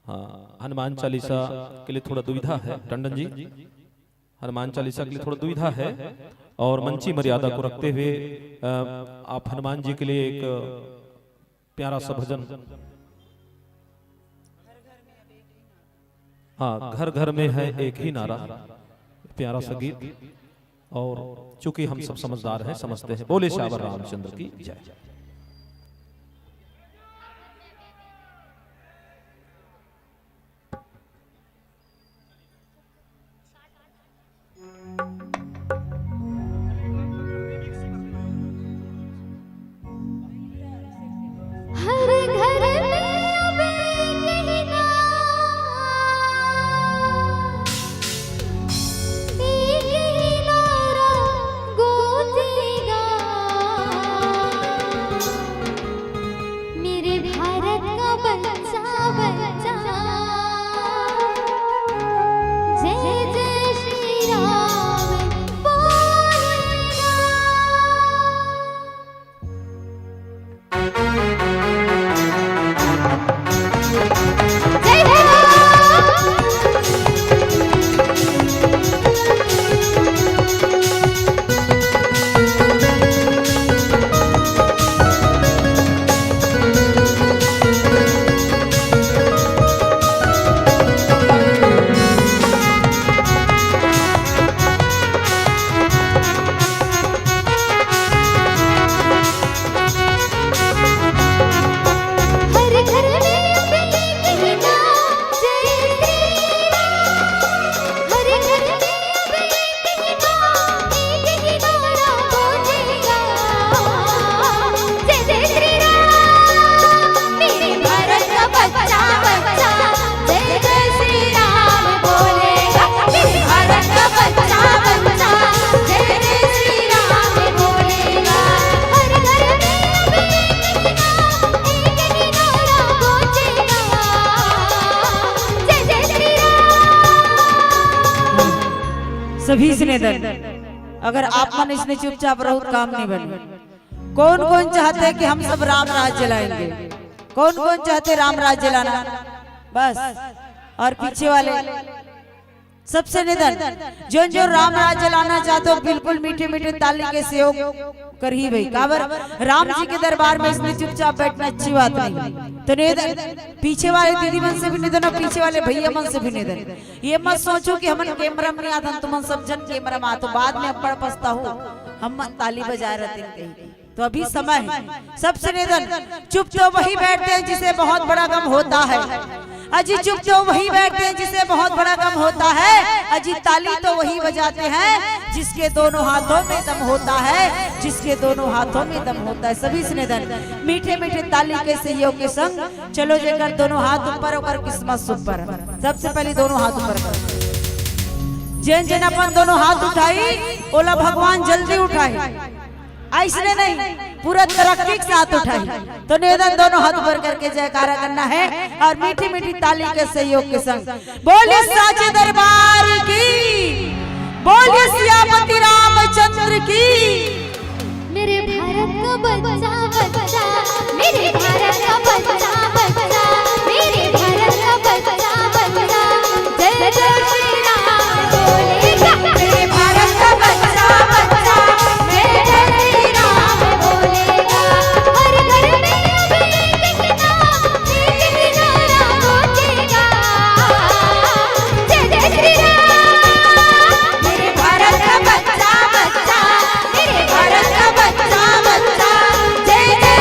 हाँ, हनुमान चालीसा के लिए थोड़ा दुविधा है टंडन जी, हनुमान चालीसा के लिए थोड़ा दुविधा है। और मंची मर्यादा को रखते हुए, अ, आप हनुमान जी के लिए एक प्यारा सा भजन। हाँ, घर घर में है एक ही नारा, प्यारा सा गीत। और चूंकि हम सब समझदार हैं, समझते हैं। बोले सियावर रामचंद्र की जय। हर घर में अब एक ही नारा, एक ही नारा गूंजेगा, मेरे भारत का बच्चा, बच्चा जय जय श्री राम बोलेगा। जय हो। हर घर में अब एक ही नारा, जय श्री राम। हर घर में अब एक ही नारा, एक ही नारा गूंजेगा, जय जय श्री राम। मेरे भारत का बच्चा, बच्चा जय जय श्री राम बोलेगा। मेरे भारत का बच्चा, बच्चा जय जय श्री राम बोलेगा। हर घर में अब एक ही नारा, एक ही नारा गूंजेगा, जय जय श्री राम। सभी से निवेदन, अगर आप मन इसने चुपचाप रहो, काम नहीं बने। कौन कौन चाहते हैं कि हम सब राम राज्य लाएंगे? कौन कौन चाहते राम राज्य लाना? बस। और पीछे वाले सबसे निवेदन, जो जो राम राज्य लाना चाहते हो, बिल्कुल मीठे मीठे ताली के सहयोग करही भाई। काबर, राम जी के दरबार में इसने चुपचाप बैठना अच्छी बात नहीं। तो निवेदन, पीछे वाले दीदी मन से भी निवेदन और पीछे वाले भैया मन से भी निवेदन, ये मत सोचो कि हमन कैमरा में नहीं आथन, तुमन सब झन कैमरा में आथो, बाद में अब्बड़ पछताहू, हम मन ताली बजाए रहते कहीं। तो अभी समय है, सबसे निवेदन, चुप तो वही बैठते हैं जिसे बहुत बड़ा गम होता है। अजी, चुप तो वही बैठते हैं जिसे बहुत बड़ा गम होता है। अजी, ताली तो वही बजाते हैं जिसके दोनों हाथों में दम होता है, जिसके दोनों हाथों में दम होता है। सभी से निवेदन, मीठे मीठे ताली के सहयोग के संग चलो, जेकर दोनों हाथ ऊपर, ओकर किस्मत सुपर। सबसे पहले दोनों हाथ ऊपर करो। जेन जेन अपन दोनों हाथ उठाई, ओला भगवान जल्दी उठाई। अइसने नहीं, पूरा तरक्की के साथ उठाई। तो निवेदन, दोनों हाथ ऊपर करके जयकारा करना है और मीठी मीठी ताली के सहयोग के संग बोलिए साचे दरबार की, बोलिए सियापति रामचंद्र की। मेरे भारत का बच्चा, बच्चा, मेरे भारत का बच्चा, बच्चा, मेरे भारत का बच्चा, बच्चा जय जय श्री राम बोलेगा। मेरे भारत का बच्चा, बच्चा जय जय श्री राम बोलेगा। हर घर में अब एक ही नारा, एक ही नारा गूंजेगा, जय जय श्री राम। मेरे भारत का बच्चा, बच्चा, मेरे भारत का बच्चा, बच्चा जय जय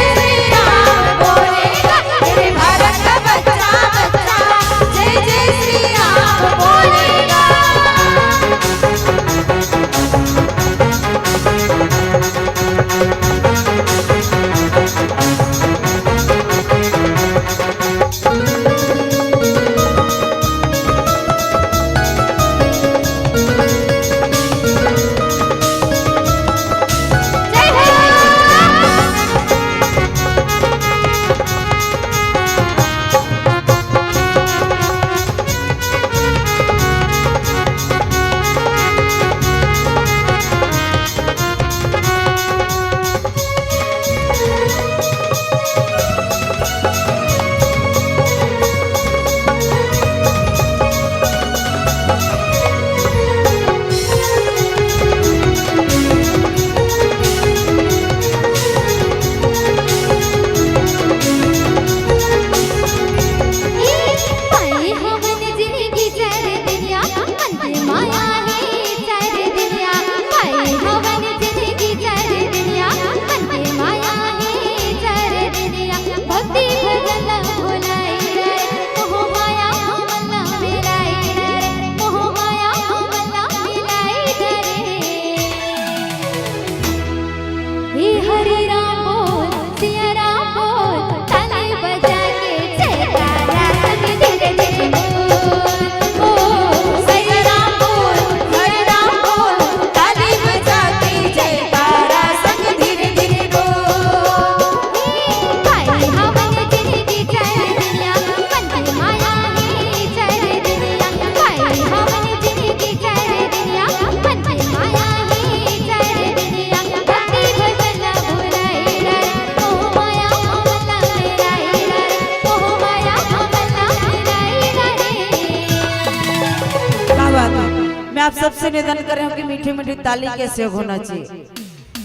सबसे निवेदन करे हूँ कि मीठे मीठे ताली के सहयोग होना चाहिए।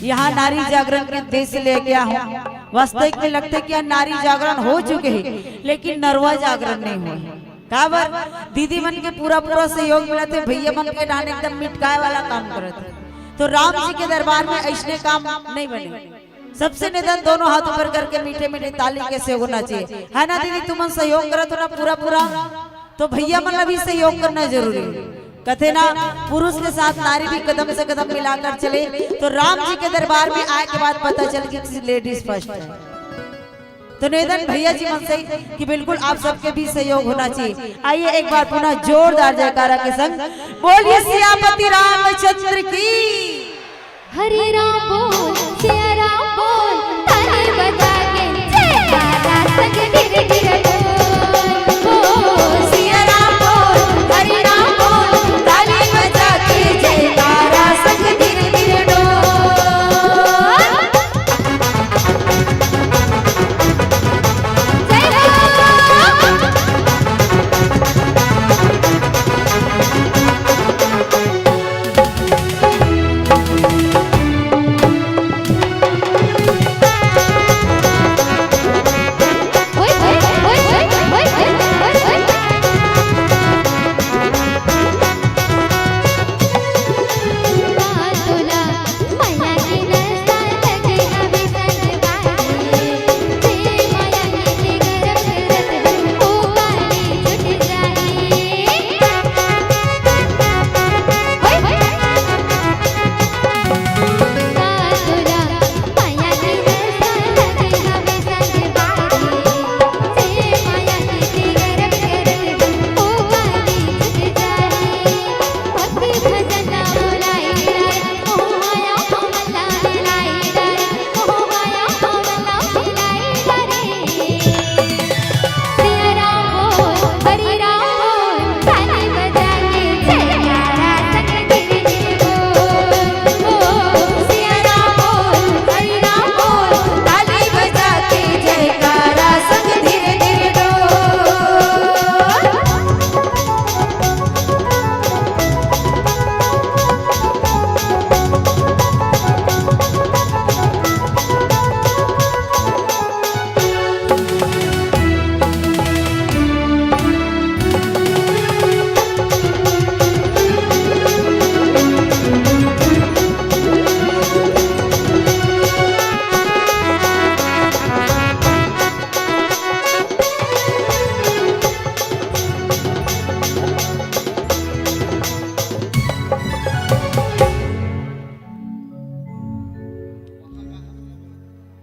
यहाँ नारी जागरण के उद्देश्य से लेके आया हूँ। वास्तविक में लगता है कि यहाँ नारी जागरण हो चुके हैं, लेकिन नरवा जागरण नहीं हुआ है। काबर? दीदी मन के पूरा पूरा सहयोग मिलत हे, भैया मन के डाहन एकदम मिटकाए वाला काम करत हे। तो राम जी के दरबार में ऐसने काम नहीं बने। सबसे निवेदन, दोनों हाथ ऊपर करके मीठे मीठे ताली के सहयोग होना चाहिए, है ना दीदी? तुमन सहयोग करत हो ना पूरा पूरा, तो भैया मन ला भी सहयोग करना जरूरी है। कथे ना, पुरुष के साथ नारी भी कदम से कदम मिलाकर चले। तो राम जी के दरबार में आए के बाद पता चल कि ladies first है। तो निवेदन भैया जी मन से कि बिल्कुल आप सबके भी सहयोग होना चाहिए। आइए एक बार पुनः जोरदार जयकारा के संग बोलिए सियापति रामचंद्र की। हरे राम बोल, सिया राम बोल, ताली बजा के जयकारा संग धीरे धीरे बोल। बोल, सिया राम बोल, हरे राम बोल, ताली बजा के जयकारा संग धीरे धीरे डोल। जय हो।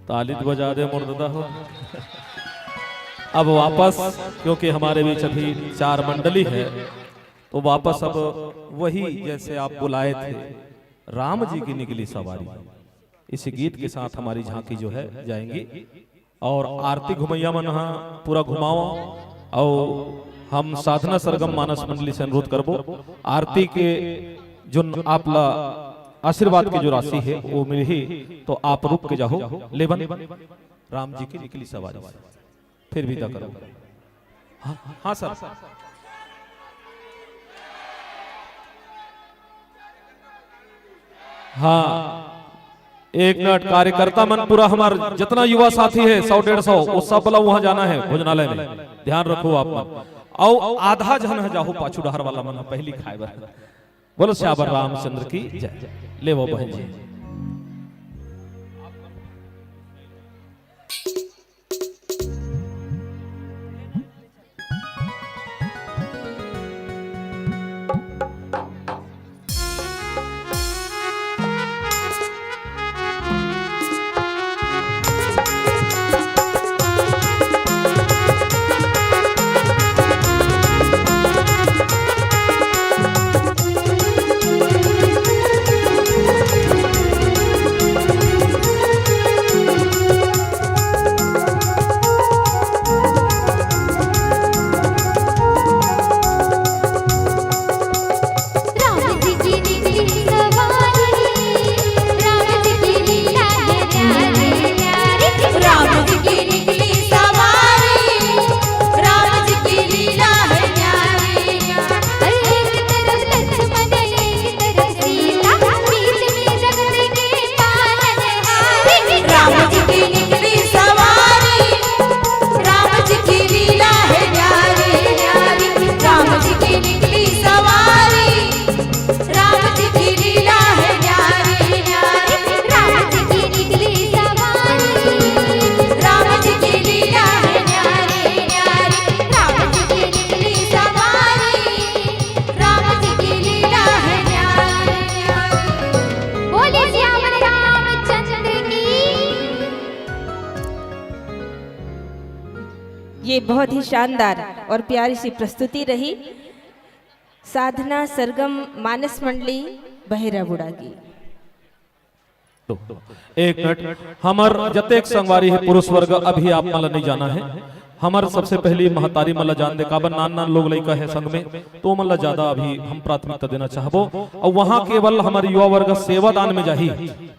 ताली तो बजा दे मोर दादा हो। अब वापस, क्योंकि हमारे बीच अभी चार मंडली है, तो वापस अब वही, जैसे आप बुलाए थे, राम जी की निकली सवारी, इसी गीत के साथ हमारी झांकी जो है जाएंगी। और आरती घुमैया मन ह पूरा घुमाओ। और हम साधना सरगम मानस मंडली से अनुरोध करबो, आरती के जो आप ला आशीर्वाद के जो राशि है वो मिलही, तो आप रुक के जाओ। लेवन राम जी की निकली सवारी, फिर विदा करो। हाँ, हाँ सर। हाँ, एक मिनट, कार्यकर्ता मन पूरा हमार जितना युवा साथी है, सौ डेढ़ सौ, वो सब वाला वहाँ जाना है भोजनालय में। ध्यान रखो आप मन। अउ आधा झन ह जाहू पाछू डहर वाला मन ह पहली खाए बर। बोलो सियावर रामचंद्र की जय। ले वो बहन जी। ये बहुत ही शानदार और प्यारी सी प्रस्तुति रही। साधना सरगम मानस मंडली बहेरा बुड़ा की। तो एक मिनट, हमर जतेक संगवारी हे पुरुष वर्ग, अभी आप मन ला नहीं जाना हे। हमर सबसे पहली महतारी मन ला जान दे, काबर नान नान लोग लइका हे संग में, तो मन ला ज्यादा अभी हम प्राथमिकता देना चाहबो। और वहाँ केवल हमर युवा वर्ग सेवादान में जाही।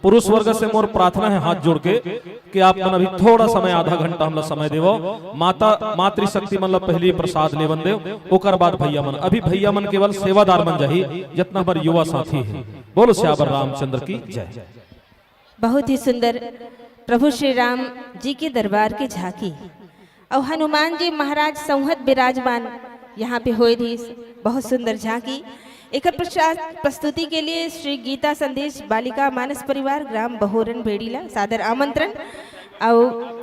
पुरुष वर्ग से मोर प्रार्थना हे हाथ जोड़ के कि आप मन अभी थोड़ा समय, आधा घंटा हमला समय देवो। माता मातृशक्ति मन ला पहली प्रसाद लेवन देव, ओकर बाद भैया मन। अभी भैया मन केवल सेवादार मन जाही, जितना हमर युवा साथी हे। बोलो सियावर रामचंद्र की जय। बहुत ही सुंदर प्रभु श्री राम जी के दरबार के झांकी। और हनुमान जी महाराज संहत विराजमान यहाँ पे होए रहिस। बहुत सुंदर झांकी। एकर पश्चात प्रस्तुति के लिए श्री गीता संदेश बालिका मानस परिवार ग्राम बहोरन बेड़ीला सादर आमंत्रण। और